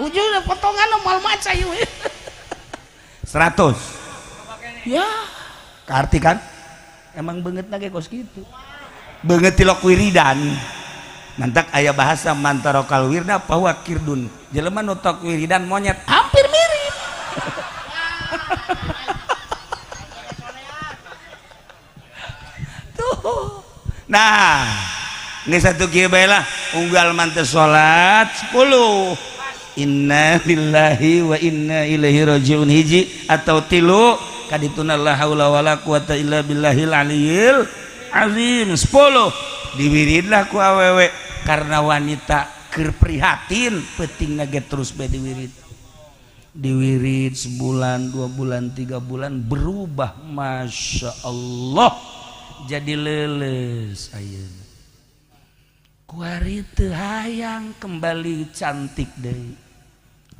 Ujungna potongan moal maca ieu 100 ya. Karti kan emang banget lagi kos gitu, banget tilok wiridan. Mantak aya bahasa man tarokal wirda fahuwa qirdun, jelema nu tok wiridan monyet, hampir mirip tuh. Nah, nggak satu kieu bae lah, unggal mante salat 10 inna lillahi wa inna ilaihi rajiun hiji atau tilu, kadituna la haula wala quwata illa billahil aliyil azim 10, diwiridlah ku awewe karena wanita keur prihatin. Penting ge terus bae diwirid, diwirid sebulan, 2 bulan, 3 bulan, berubah, masya Allah, jadi leles. Ayeuna kuari teu hayang kembali cantik deui,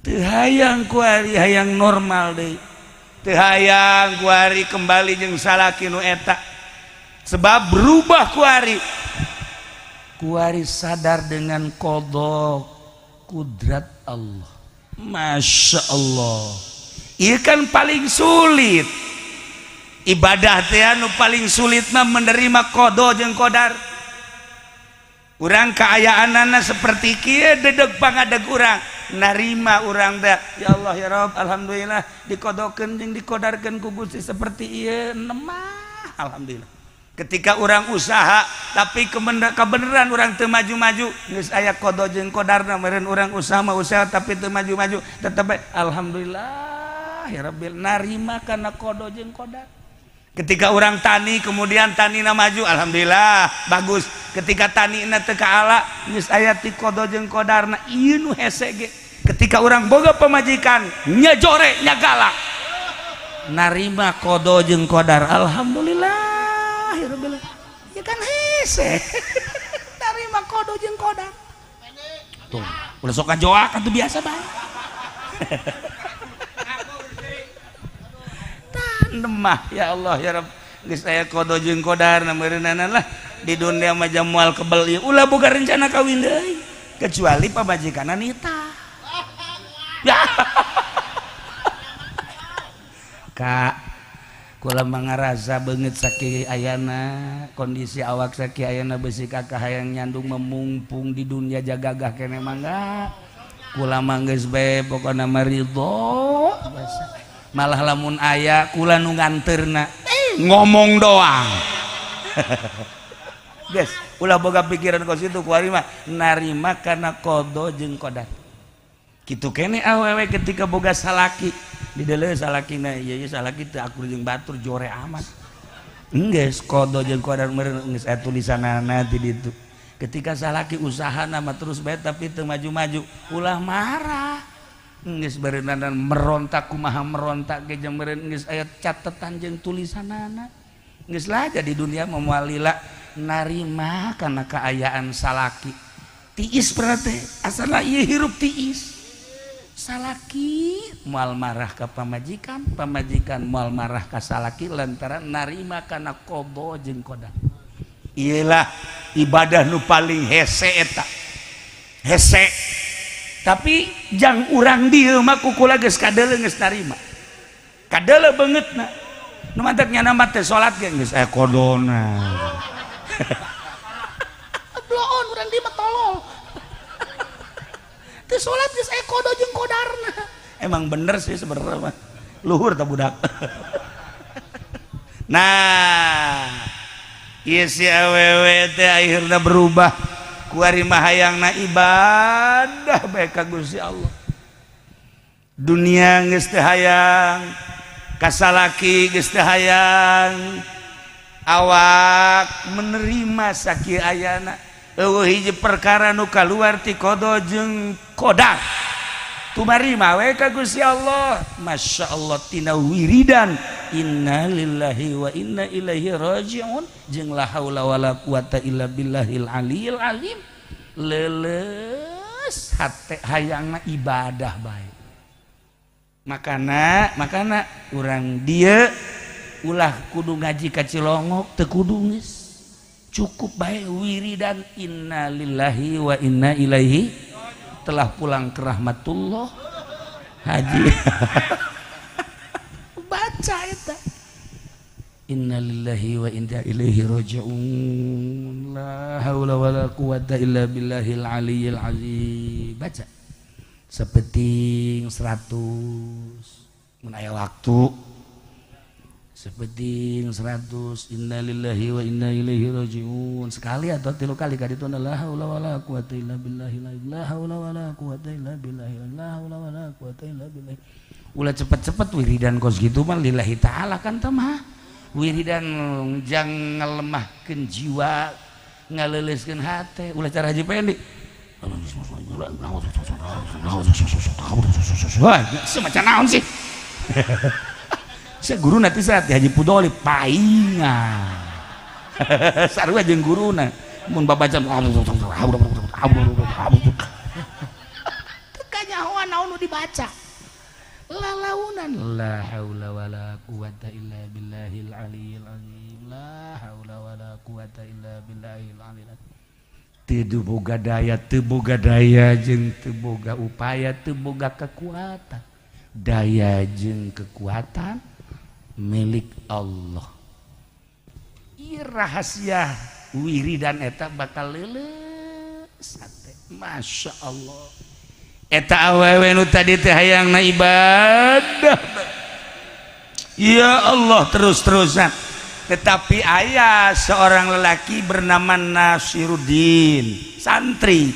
teu hayang kuari, hayang normal deui. Teu hayang kuari kembali jeung salaki nu eta, sebab berubah kuari. Kuari sadar dengan qada kudrat Allah. Masya Allah. Ieu kan paling sulit ibadah teh, anu paling sulit mah menerima qada jeung qadar. Urang kaayaanana seperti kieu, dedeg pangadeg urang narima urang teh, ya Allah ya Rob, alhamdulillah dikodokeun jeung dikodarkeun ku Gusti seperti ieu nemah, alhamdulillah. Ketika urang usaha tapi kebenaran urang teu maju-maju, geus aya qada jeung qadarna meureun. Urang usaha mah usaha tapi teu maju-maju, tetep bae alhamdulillah ya Rabbil, narima kana qada jeung qadar. Ketika urang tani, kemudian tanina maju, alhamdulillah bagus. Ketika tanina teu kaala, geus aya ti qada jeung qadarna. Ieu nu hese ge ketika urang boga pamajikan nya jore nya galak, narima qada jeung qadar, alhamdulillah ya Rabbil, ya kan hese narima qada jeung qadar. Tuh ulah sok ngajoak atuh, biasa bae. Tah mah ya Allah ya Rabb, geus aya qada jeung qadar meureunana lah. Di dunia mah moal kebel ieu, ulah boga rencana kawin deui kecuali pamajikanna nita ya. Kak, kula mangarasa beungeut sakieu ayana, kondisi awak sakieu ayana, besi kakak hayang nyandung memungpung di dunia jagagah kene mangga. Kula mah geus bae, pokona mah ridho. Malah lamun aya kula nu nganterna, ngomong doang. Guys, ulah boga pikiran kos itu. Kuari mah narima kana qada jeung qadar kitu kene. Awewe ketika boga salaki, dideuleu salakina, ieu ieu salaki teu akur jeung batur, jore amat, geus qada jeung qadar meureun, geus aya tulisanana di ditu. Ketika salaki usaha nama terus bae tapi teu maju-maju, ulah marah, geus beureunan merontak kumaha merontak ge jeung meureun geus aya catetan jeung tulisanana. Geus lah, jadi dunia mah moal lila, narima kana kaayaan salaki tiis. Berarti asalna ieu hirup tiis, salaki moal marah ka pamajikan, pamajikan moal marah ka salaki lantaran narima kana qada jeung qadar. Iyalah ibadah nu paling hese eta, hese. Tapi jang urang dieu mah ku kula geus kadeuleu, geus narima, kadeuleu beungeutna. Nu mantak nyana mah teh salat ge geus aya qadana. Bloon urang dieu mah tolol, teu salat geus aya qada jeung qadarna. Emang bener sih sebenarnya mah, luhur tah budak. Nah, ieu si awewe teh akhirna berubah. Kuari mah hayangna ibadah bae ka Gusti Allah. Dunia geus teu hayang, kasalaki geus teu hayang, awak menerima sakieu ayana, eueuh hiji perkara nu kaluar ti qada jeung qadar, tumarima we ka Gusti Allah. Masya Allah, tina wiridan innalillahi wa inna ilaihi rajiun jeung la haula wala quwata illa billahil aliyil azim, leuleus hate, hayangna ibadah bae. Makana makana urang dieu ulah kudu ngaji ka Cilongok, teu kudu, geus cukup bae wiridan innalillahi wa inna ilaihi, telah pulang ke rahmatullah haji. Baca eta innalillahi wa inna ilaihi raji'un, la haula wala quwata illa billahil aliyil azim. Baca sapeting 100 mun aya waktu, sapeting 100 innalillahi wa inna ilaihi raji'un sekali atau tilu kali ka ditu, la haula wala quwata illa billahi, la haula wala quwata illa billahi, la haula wala quwata illa billahi. Ulah cepet-cepet wiridan kos gitu mah, lillahi ta'ala kan teh mah wiridan jang ngalemahkeun jiwa, ngaleuleuskeun hate. Ulah cara Haji Pendi. Wah, semacam naon sih? Saya guru nanti saat Haji Pudoli paingan. Sarua jeung guruna. Mun babaca teu kanyahoan naon nu dibaca. Lalaunan la haula wala quwata illa billahil aliyil azim, la haula wala quwata illa billahil aliyil azim. Teu boga daya, teu boga daya jeung teu boga upaya, teu boga kekuatan. Daya jeung kekuatan milik Allah. Ieu rahasia wiridan eta bakal leuleus hate. Masya Allah, eta awewe nu tadi teh hayangna ibadah, ya Allah, terus-terusan. Tetapi aya seorang lelaki bernama Nasiruddin, santri,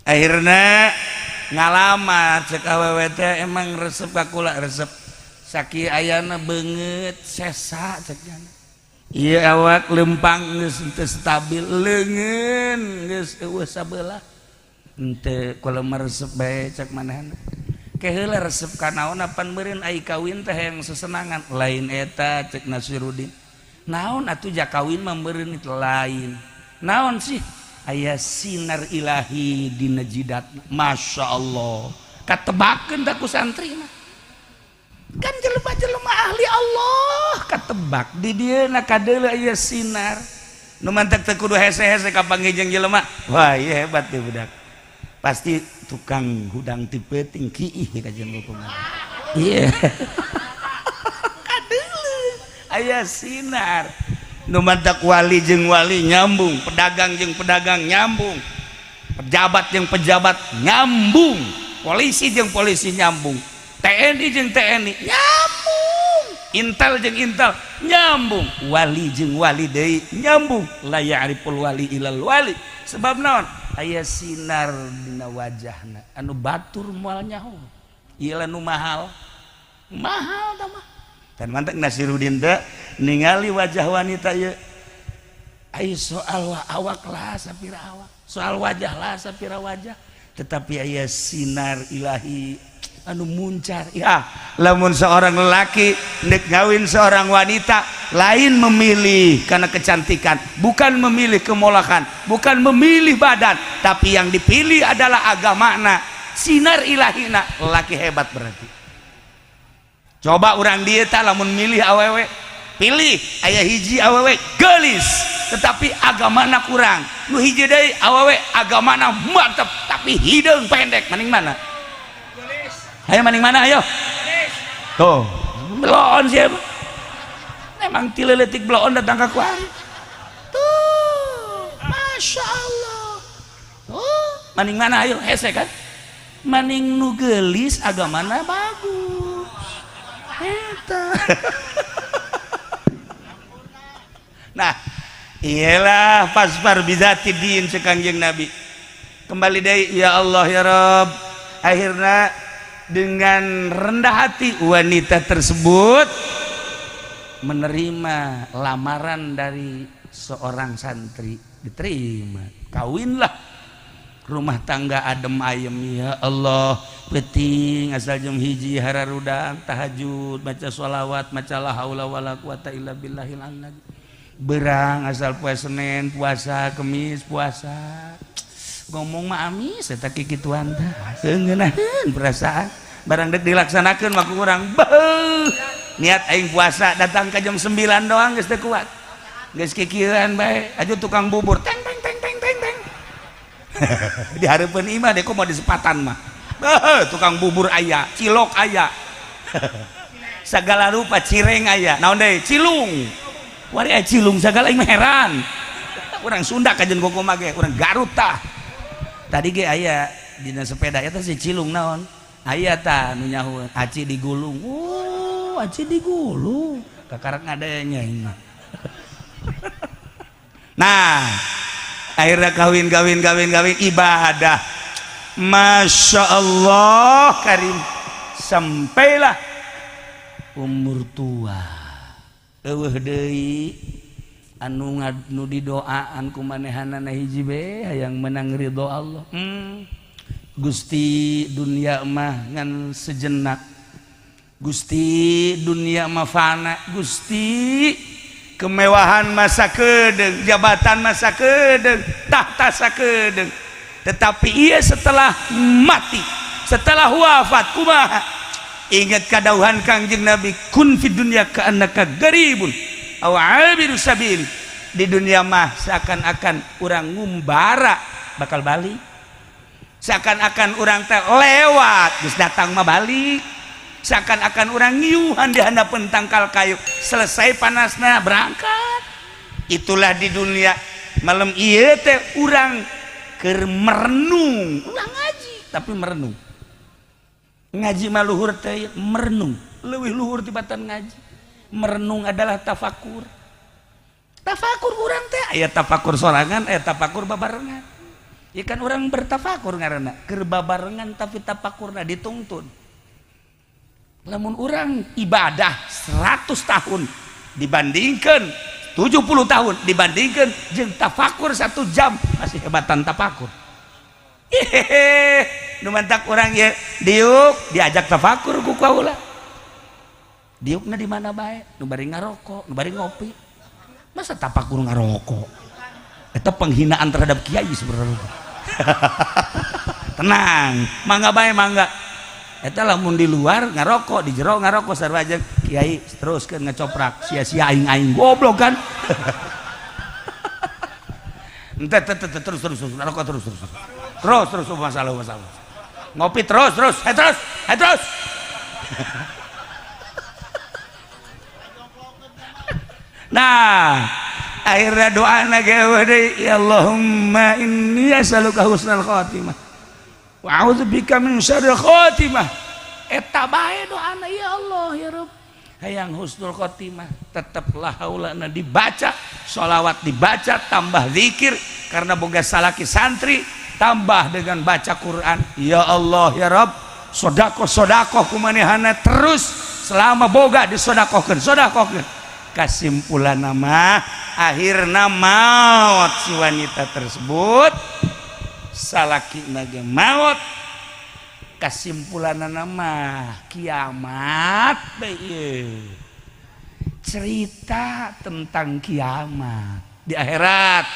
akhirnya ngalamar. Cek awewe teh, "Emang resep ka kula?" "Resep." "Sakieu ayana beungeut sesa," cek jana. "Ieu awak lempang geus teu stabil, leungeun geus eueuh sabelah." "Henteu, kula mah resep bae," cek manehna. "Ke heula resep ka naon? Apan meureun ai kawin teh yang sesenangan." "Lain eta," cek Nasiruddin. "Naon atuh? Ja kawin mah meureun itu lain." "Naon sih?" "Aya sinar ilahi dina jidat." Masya Allah, katebakeun ku santri mah kan jelema-jelema ahli Allah, katebak di dieu na kadeuleu aya sinar nu mantak teu kudu hese-hese kapanggih jeung jelema. "Wah, ieu hebat teh budak, pasti tukang hudang ti peuting kiih ka jeung kumaha." Iya, kadeuleu aya sinar nu mantak wali jeung wali nyambung, pedagang jeung pedagang nyambung, pejabat jeung pejabat nyambung, polisi jeung polisi nyambung, TNI jeung TNI nyambung, Intel jeung Intel nyambung, wali jeung wali deui nyambung. La ya'riful wali ilal wali. Sebab naon? Aya sinar dina wajahna anu batur moal nyaho. Ieu nu mahal mahal tah mah. Dan mantak Nasiruddin teh ningali wajah wanita ieu, ai soal awak lah sapira awak, soal wajah lah sapira wajah, tetapi aya sinar ilahi anu muncar. Ya, lamun seorang lelaki nek ngawin seorang wanita, lain memilih karena kecantikan, bukan memilih kemolakan, bukan memilih badan, tapi yang dipilih adalah agamana, sinar ilahina. Lelaki hebat berarti. Coba orang dia tak, lamun milih awewe, pilih aya hiji awewe gelis tetapi agamana kurang, nu hiji deui awewe agamana mantep tapi hideung pendek, maning mana? Ayo, maning mana? Ayo tuh, bloon siapa emang ti leutik bloon datang ke kuari tuh. Masya Allah, tuh maning mana? Ayo, hese kan? Maning nu gelis agamana bagus eta. Nah, iyalah, fasfar bizati din cek Kangjeng Nabi. Kembali deui, ya Allah, ya Rob. Akhirnya dengan rendah hati wanita tersebut menerima lamaran dari seorang santri. Diterima, kawinlah, rumah tangga adem ayem. Ya Allah, penting asal jam 1 hararudang tahajud, baca sholawat, maca la haula wala quwata illa billahil azim. Berang asal poe Senin puasa, Kemis puasa. Ngomong mah amis eta kikituan teh ngeunaheun perasaan, barang dek dilaksanakeun mah ku urang beuh. Niat aing puasa, datang ke jam 9 doang geus teu kuat, geus kikieuan bae. Aju tukang bubur, teng teng teng teng teng teng di hareupeun imah deh, kok mau di sepatan mah. Beuh, tukang bubur aya, cilok aya, segala rupa, cireng aya, naon deui, cilung wari aya, cilung segala. Aing mah heran, urang Sunda kajen kumaha ge, urang Garut tah. Tadi ge aya dina sepeda eta si cilung naon, aya tah nu nyaho aci digulung. Oh, aci digulung, kakarak ngadanya ini mah. Nah, akhirnya kawin, kawin, kawin, kawin, ibadah, Masya Allah karim, sampailah umur tua, eueuh deui anu nu didoaan ku manehanana. Hiji be, hayang menang ridho Allah. Gusti, dunia mah ngan sejenak. Gusti, dunia mah fana. Gusti, kemewahan masa kedeng, jabatan masa kedeng, tahta sakedeng, tetapi ia setelah mati, setelah wafat kumaha? Ingat kadauhan Kangjeng Nabi, kun fid dunya ka'annaka garibun aw abiru sabil. Di dunia mah seakan-akan urang ngumbara, bakal balik. Seakan-akan urang teh lewat, geus datang mah balik. Seakan-akan urang ngiuhan di handapeun tangkal kayu, selesai panasna berangkat. Itulah di dunia. Malam ieu teh urang keur merenung, ulah ngaji tapi merenung. Ngaji mah luhur teh merenung, leuwih luhur tibatan ngaji. Merenung adalah tafakur. Tafakur urang teh aya tafakur sorangan, aya tafakur babarengan. Ya kan urang bertafakur ngaranna, keur babarengan tapi tafakurna dituntun. Lamun urang ibadah 100 tahun dibandingkan 70 tahun dibandingkan jeung tafakur 1 jam, masih hebatan tafakur. Hehehe, nu mantak urang ye diuk diajak tafakur ku kaula. Diukna di mana bae, nu bari ngarokok, nu bari ngopi. Masa tafakur ngarokok? Eta penghinaan terhadap kiai sebenarnya. Tenang, mangga bae mangga. Eta lamun di luar ngarokok, di jero ngarokok sarua jeung kiai teruskeun ngecoprak, sia-sia aing-aing goblok kan. Ente terus terus terus ngarokok terus terus. Terus terus masalah masalah. Ngopi terus terus, hai terus, hai terus. Nah, akhirnya doa na gewe deui, ya Allahumma inni as'aluka husnal khatimah wa a'udzubika min syarril khatimah. Eta bae doana, ya Allah ya Rabb, hayang husnul khotimah. Teteplah haulana dibaca, sholawat dibaca, tambah zikir karena boga salaki santri, tambah dengan baca Quran. Ya Allah ya Rabb, sodakoh sodakoh kumanehana terus selama boga disodakohkeun sodakohkeun. Kesimpulan nama akhirna maut si wanita tersebut, salaki nage maut. Kesimpulan nama kiamat bae, cerita tentang kiamat di akhirat.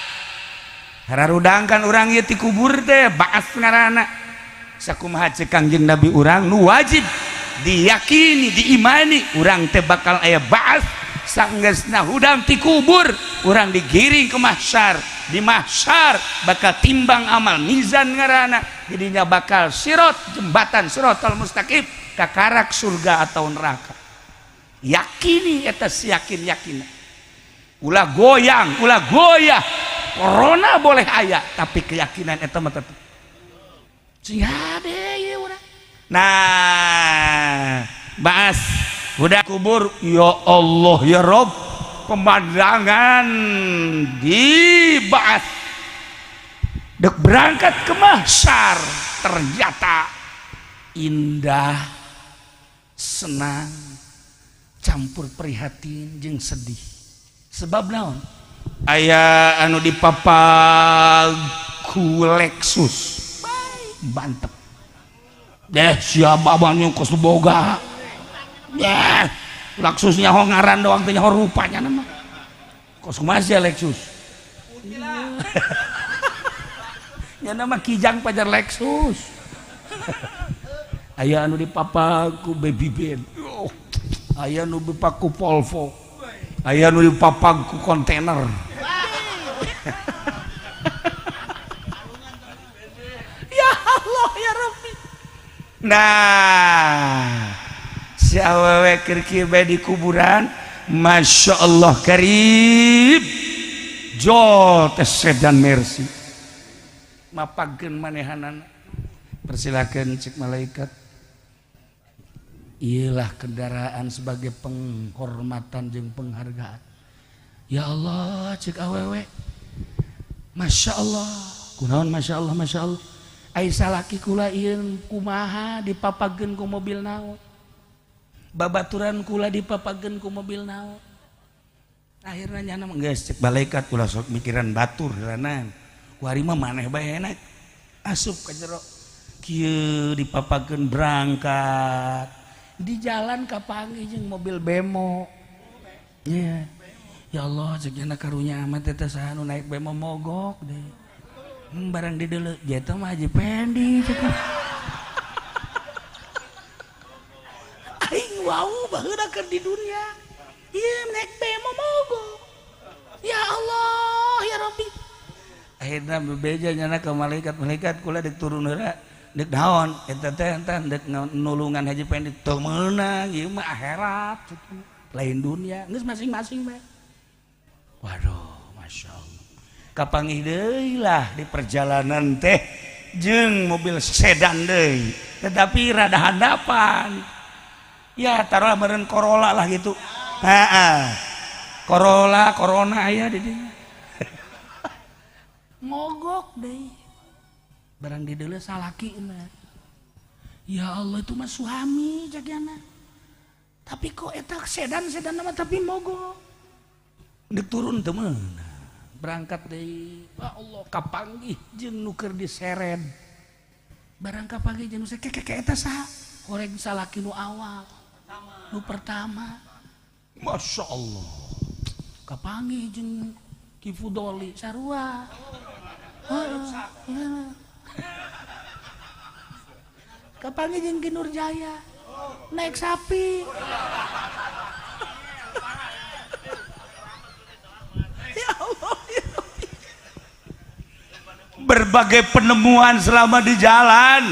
Hararudangkan urang ieu ti kubur teh baas ngaranna. Sakumaha ceuk Kangjeng Nabi urang nu wajib diyakini diimani urang teh bakal aya baas. Sanggeusna hudang ti kubur urang digiring ke mahsyar, di mahsyar bakal timbang amal, mizan ngaranna, jadinya bakal sirot, jembatan siratal mustaqim kakarak surga atau neraka. Yakini eta yakin yakin, ulah goyang ulah goyah. Corona boleh aya tapi keyakinan eta mah tetep sing hade ieu urang. Nah, baas udah kubur, ya Allah ya Rob, pemandangan di baas dek berangkat ke mahsyar ternyata indah, senang, campur prihatin jeung sedih. Sebab naon? Aya anu dipapag ku Lexus bantep deh, siapa abangnya kos boga ya Lexusnya ho ngaran doang teh ho rupanya nama kos kumaha sia Lexus nya nama Kijang pajar Lexus. Aya anu dipapag ku Baby Ben, oh, aya anu dipapag ku Volvo, aya anu dipapag ku kontainer. Ya Allah ya Rabbi. Nah, si awewe keur kieu bae di kuburan, Masya Allah karib jol teh sedan Mercy mapagkeun manehanana. Persilakeun cek malaikat, iyalah kendaraan sebagai penghormatan jeung penghargaan. Ya Allah cek awewe, Masya Allah kunaon, Masya Allah Masya Allah, ai salaki kula ieu kumaha dipapageun ku mobil naon, babaturan kula dipapageun ku mobil naon. Akhirnya nyana mah geus cek malaikat, ulah sok mikiran batur heulanan, ku ari mah maneh bae enak asup ka jero kieu dipapageun berangkat di jalan kapanggih jeung mobil bemo. Yeah. Ya Allah cek nyana karunya amat teh saha nu naik bemo mogok deh. Barang di deuleu jeta mah Haji Pendi cek. Aing wau baheula keur di dunia. Ieu naik bemo mogok. Ya Allah ya Rabbi. Akhirna bebeja nyana ke malaikat, malaikat, kula dek turun heula. Dek naon eta teh? Entah, dek nulungan Haji Pendi. Teu meunang, ieu mah akhirat, lain dunia. Geus, masing-masing bae. Waduh, masya Allah, kapanggih deui lah di perjalanan teh jeung mobil sedan deui, tetapi rada handapan ya, taruhlah meureun Corolla lah gitu. Heeh, Corolla, Corona aya di dinya. Mogok deh barang di deuleu salaki. Ya Allah, itu mah suami jagiana, tapi kok eta sedan, sedan nama, tapi mogok. Dek turun teu meunang, berangkat deui. Ya Allah, kapanggih jeung nu keur diseret. Barang kapanggih jeung nu keke, eta saha? Horeg salaki nu awal, nu pertama. Masya Allah, kapanggih jeung Ki Fudoli sarua. Heeh. Kapanggih jeung Ki Nurjaya naik sapi. Ya Allah, ya Rabbi. Berbagai penemuan selama di jalan.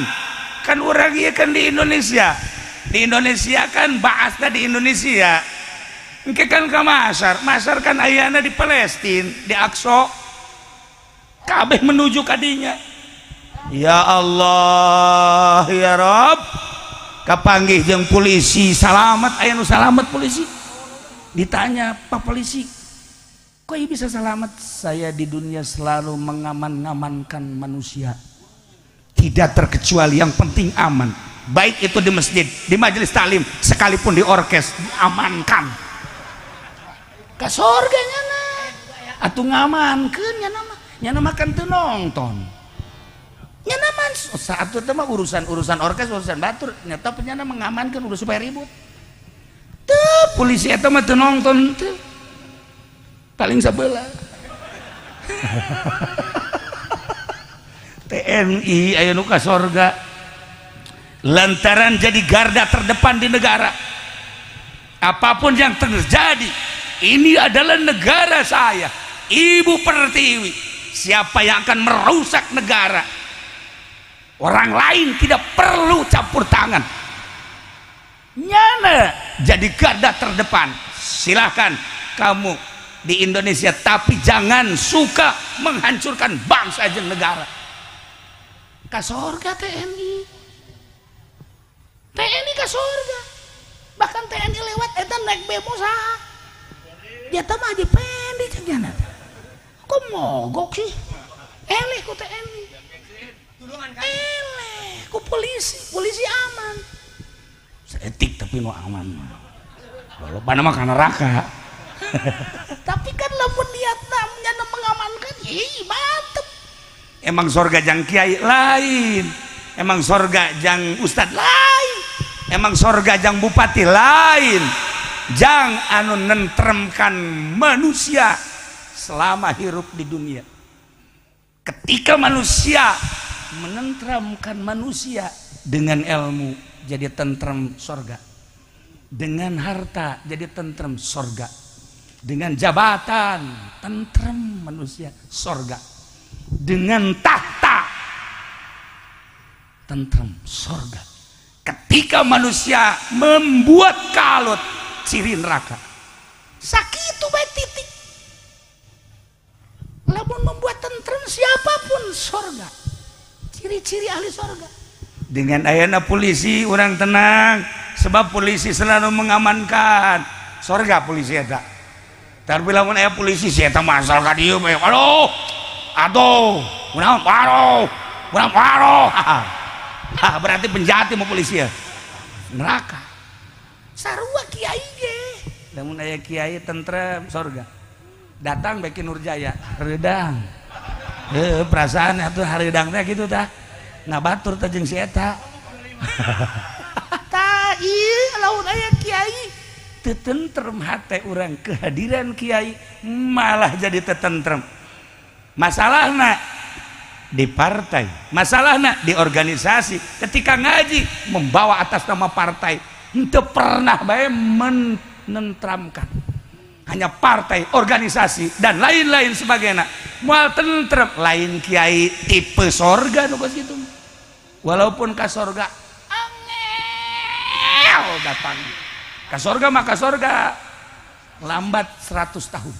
Kan orang iya kan di Indonesia, di Indonesia kan bahasnya di Indonesia. Engke kan ke Masar, Masar kan ayana di Palestina, di Aqsa. Kabeh menuju kadinya. Ya Allah, ya Rob, kapanggih jeung polisi salamat. Aya nu salamat polisi. Ditanya, "Pak Polisi, kok ieu bisa selamat?" "Saya di dunia selalu mengaman-ngamankan manusia, tidak terkecuali, yang penting aman, baik itu di masjid, di majelis taklim, sekalipun di orkes diamankan." Ke surga nyana atuh ngamankeun. Nyana mah, nyana mah kan teu nonton. Nyana mah saat itu mah urusan-urusan orkes, urusan batur nyata. Nyana mengamankan udah supaya ribut tuh. Polisi eta mah teu nonton tuh, paling sebelah TNI aya nu ka sorga lantaran jadi garda terdepan di negara. Apapun yang terjadi, ini adalah negara saya, Ibu Pertiwi. Siapa yang akan merusak negara, orang lain tidak perlu campur tangan. Nyana jadi garda terdepan. Silahkan kamu di Indonesia, tapi jangan suka menghancurkan bangsa dan negara. Ka sorga TNI, TNI ka sorga. Bahkan TNI lewat eta naik bemo saha? Dia mah Haji Pendi. Cek nyana, kok mogok sih? Eleh ku TNI, eleh ku polisi. Polisi aman seetik, tapi nu aman walaupun mah ka neraka. Tapi kan lamun niatna nyana mengamankan, ih mantep. Emang sorga jang kiai lain, emang sorga jang ustad lain, emang sorga jang bupati lain, jang anu nentremkan manusia selama hirup di dunia. Ketika manusia menentramkan manusia dengan ilmu, jadi tentrem sorga. Dengan harta jadi tentrem sorga. Dengan jabatan tentrem manusia sorga. Dengan tahta tentrem sorga. Ketika manusia membuat kalut, ciri neraka. Sakit baik titik. Lamun membuat tentrem siapapun, sorga. Ciri-ciri ahli sorga. Dengan ayana polisi orang tenang, sebab polisi selalu mengamankan. Sorga polisi eta. Tapi lamun aya polisi si eta masal ka dieu bae, aduh aduh, kunaon, aduh, kunaon, aduh. Ah, berarti penjahat mau polisi ya, neraka. Sarua kiai ge, lamun aya kiai tentrem, sorga. Datang Beki Nurjaya, hareudang. Heuh, perasaan atuh hareudang teh kitu tah, ngabatur teh jeung si eta tah. Ieu lamun aya kiai teu tentrem hate urang, kehadiran kiai malah jadi teu tentrem. Masalahna di partai, masalahna di organisasi, ketika ngaji membawa atas nama partai, henteu pernah bae menentramkan. Hanya partai, organisasi, dan lain-lain sebagainya. Moal tentrem, lain kiai tipe sorga nu kos kitu. Walaupun ka sorga angel datang. Ka sorga mah ka sorga lambat 100 tahun.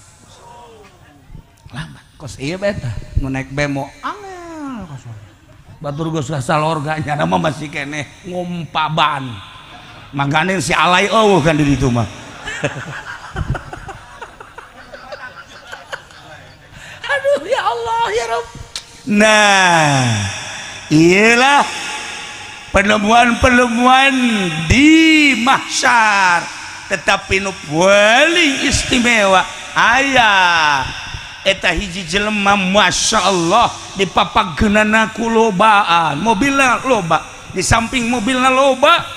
Lambat. Kos ieu beta nu naik bemo angel ka sorga. Batur geus ka salorga nya mah masih keneh ngompa ban. Mangganing si alay eueuh kan di ditu mah. Aduh ya Allah ya Rabb. Nah, iyalah penemuan-penemuan di mahsyar, tetapi nu paling istimewa aya eta hiji jelema, masya Allah, dipapageunana ku lobaan, mobilna loba, di samping mobilna loba,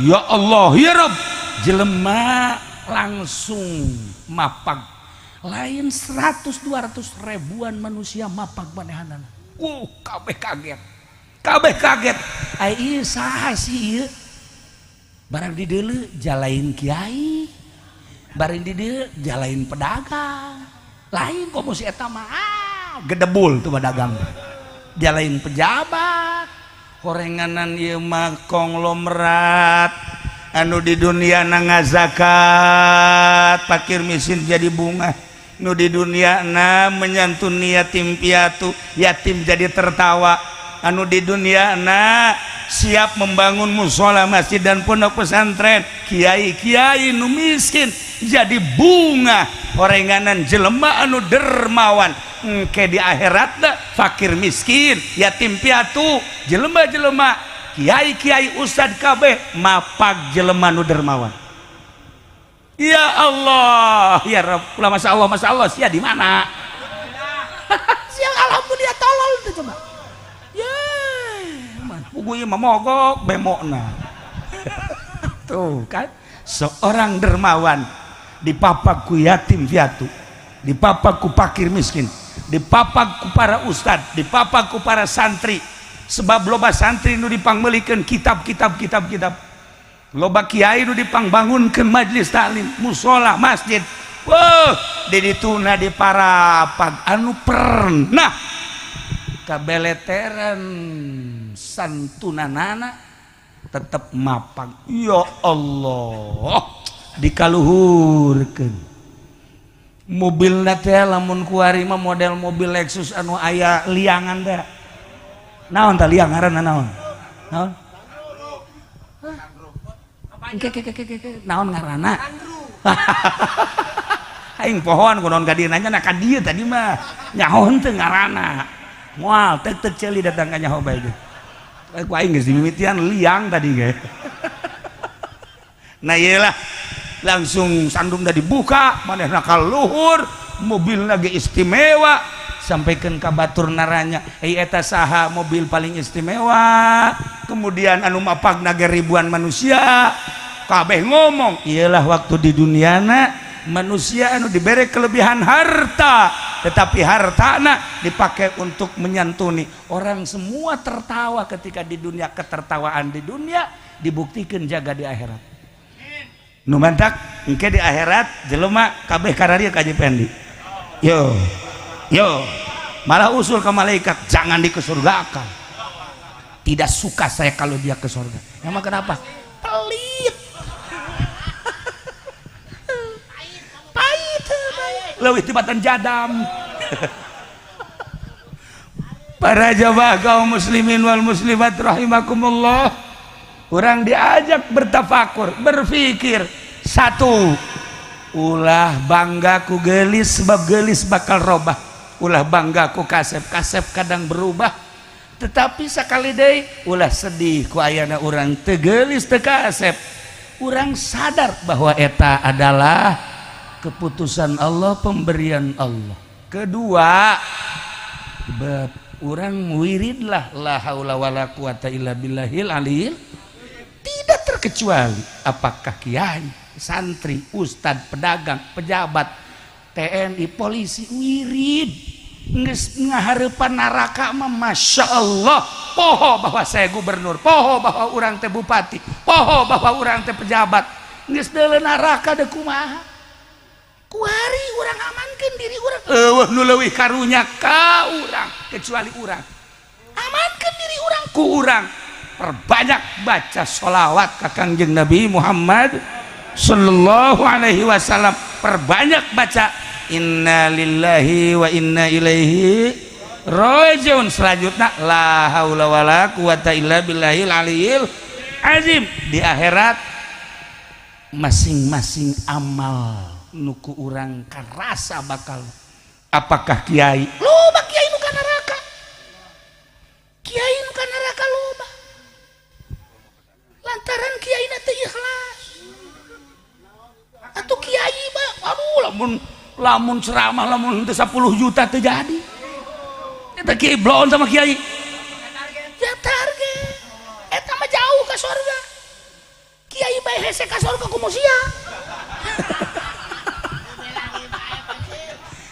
ya Allah ya Rabb, jelema langsung mapag lain 100 200 ribuan manusia mapag manehanana. Kabeh kaget, kabeh kaget. Ai ieu saha sih ieu? Barang di deuleu jalain kiai, barang di deuleu jalain pedagang, lain komo si eta mah gedebul tuh pedagang, jalain pejabat, horenganan ieu mah konglomerat anu di dunia na ngazakat pakir miskin jadi bunga, nu di dunia na menyantuni yatim piatu, yatim jadi tertawa, anu di dunia na siap membangun musola, masjid, dan pondok pesantren, kiai-kiai nu miskin jadi bunga, horenganan jelema anu dermawan. Engke di akhirat fakir miskin, yatim piatu, jelema-jelema, kiai-kiai, ustad kabeh mapag jelema nu dermawan. Ya Allah ya Rabb, ulah masya Allah, masya Allah sia di mana? Sia alhamdulillah tolol tuh coba. Ya, man, puguh ieu mah mogok bemokna. Tuh kan, seorang dermawan dipapak ku yatim piatu, dipapak ku fakir miskin, dipapak ku para ustad, dipapak ku para santri. Sebab loba santri nu dipangmeulikeun kitab-kitab kitab-kitab, loba kiai nu dipangbangunkeun majelis taklim, musola, masjid. Wah, di dituna di parapat anu pernah kabeleteran santunanana tetep mapag. Ya Allah, dikaluhurkeun mobilna teh. Lamun kuari mah model mobil Lexus anu aya liangan teh, naon tah liang ngaranna, naon naon? Engke ke ke ke ke, naon ngaranna? Aing pohon kunaon ka dieu nanya na ka dieu tadi mah nyaho henteu ngaranna. Moal tek tek ceuli datang ka nyaho bae ge. Ku aing geus dimimitian liang tadi ge. Nah, iyalah, langsung sandung dibuka, manehna ka luhur, mobilna ge istimewa, sampaikan ka batur naranya, "Ei, eta saha mobil paling istimewa?" Kemudian anu mapagna ge ribuan manusia, kabeh ngomong, iyalah waktu di duniana manusia anu diberi kelebihan harta, tetapi hartana dipakai untuk menyantuni orang. Semua tertawa ketika di dunia. Ketertawaan di dunia dibuktikan jaga di akhirat. Nu mantak engke di akhirat jelema kabeh kararia ka Haji Pendi. Yo yo, malah usul ke malaikat, "Jangan dikesurgakan, tidak suka saya kalau dia ke surga." Emang kenapa? Pelit, pahit, leuwih tibatan jadam. Para jamaah kaum muslimin wal muslimat rahimakumullah, orang diajak bertafakur, berpikir. Satu, ulah bangga ku gelis, sebab gelis bakal robah. Ulah bangga ku kasep, kasep kadang berubah. Tetapi sekali deui, ulah sedih ku ayana urang teu geulis, teu kasep. Urang sadar bahwa eta adalah keputusan Allah, pemberian Allah. Kedua, urang wiridlah la haula wala quwata illa billahil aliyil. Tidak terkecuali apakah kiai, santri, ustad, pedagang, pejabat, TNI, polisi, wirid. Geus ngahareupan neraka mah, masya Allah, poho bahwa saya gubernur, poho bahwa urang teh bupati, poho bahwa urang teh pejabat. Geus deuleu neraka deui kumaha? Kuari urang amankeun diri urang. Euweuh nu leuwih karunya ka urang kecuali urang. Amankeun diri urang ku urang. Perbanyak baca sholawat ka Kangjeng Nabi Muhammad sallallahu alaihi wasallam. Perbanyak baca inna lillahi wa inna ilaihi rajiun. Selanjutnya la haula wala quwata illa billahil aliyil azim. Di akhirat masing-masing amal nu ku urang karasa bakal, apakah kiai loba, kiai nu ka neraka, kiai nu ka neraka loba lantaran kiai teu ikhlas. Atau kiai mah, aduh, lamun lamun ceramah lamun teu 10 juta teu jadi. Eta kiai bloon sama kiai ya, target eta mah jauh ke surga. Kiai bae hese ka surga, kumaha sia?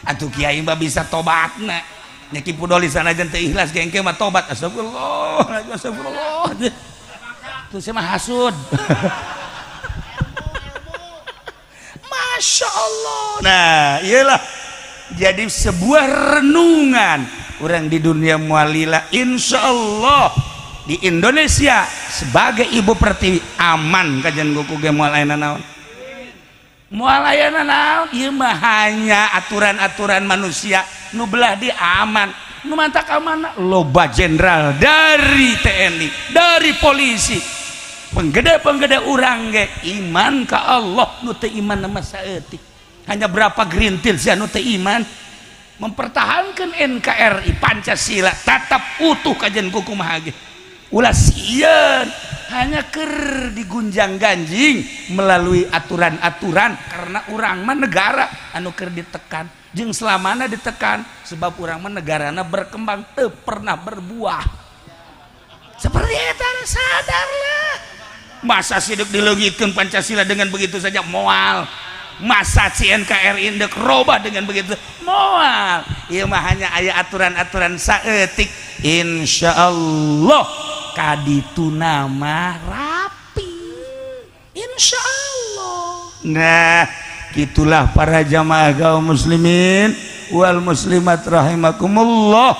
Atuh kiai mah bisa tobatna nya. Ki Pudoli sanajan teu ikhlas ge engke mah tobat, astagfirullah, astagfirullah. Tuh saya mah hasud. Masya Allah. Nah, iyalah, jadi sebuah renungan orang di dunia mualila. Insya Allah di Indonesia sebagai ibu pertiwi aman. Kajian kuku ge moal aya naon, moal aya naon. Ieu mah hanya aturan-aturan manusia. Nu belah di aman, nu mantak aman, loba jenderal dari TNI, dari polisi, penggede-penggede urang ge iman ka Allah. Nu teu iman mah saeutik, hanya berapa gerintil sia nu teu iman. Mempertahankan NKRI, Pancasila tetap utuh. Kajian kuku mah ge ulah sieun, hanya ker digunjang ganjing melalui aturan-aturan karena urang mah negara anu keur ditekan jeung selamana ditekan, sebab urang mah negarana berkembang teu pernah berbuah seperti eta. Sadarlah, masa sidik dileungitkeun Pancasila dengan begitu saja? Moal. Masa si NKRI ndek robah dengan begitu? Moal. Ieu mah hanya aya aturan-aturan saeutik. Insyaallah kaditu nama rapi, insyaallah. Nah, gitulah para jamaah kaum muslimin wal muslimat rahimakumullah,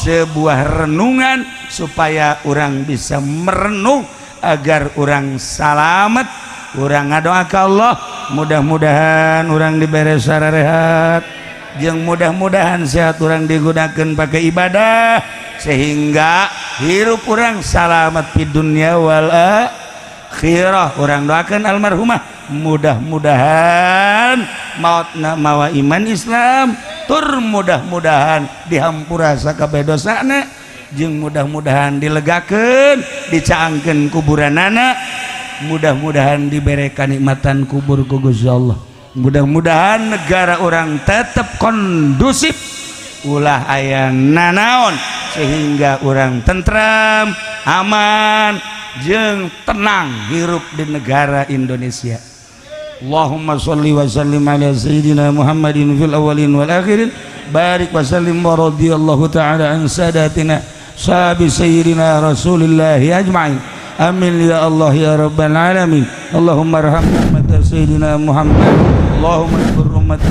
sebuah renungan supaya orang bisa merenung agar orang salamet. Urang ngadoa ka Allah, mudah-mudahan urang dibere sararehat jeung mudah-mudahan sehat urang digunakan pakai ibadah sehingga hirup urang salamet di dunia wal akhirah. Urang doakan almarhumah, mudah-mudahan mautna mawa iman Islam, tur mudah-mudahan dihampura sakabeh dosana, jeung mudah-mudahan dilegakeun, dicaangkeun kuburanana, mudah-mudahan diberi kenikmatan kubur ku Gusti Allah. Mudah-mudahan negara urang tetap kondusif, ulah aya nanaon, sehingga urang tentram, aman jeung tenang hirup di negara Indonesia. Allahumma sholli wa sallim ala sayyidina Muhammadin fil awwalin wal akhirin, barik wa sallim wa radhiyallahu ta'ala an sadatina sahabi sayyidina Rasulillah ajma'in. Amin ya Allah ya rabbal alamin. Allahumma arham umat sayyidina Muhammad. Allahumma ighfir umat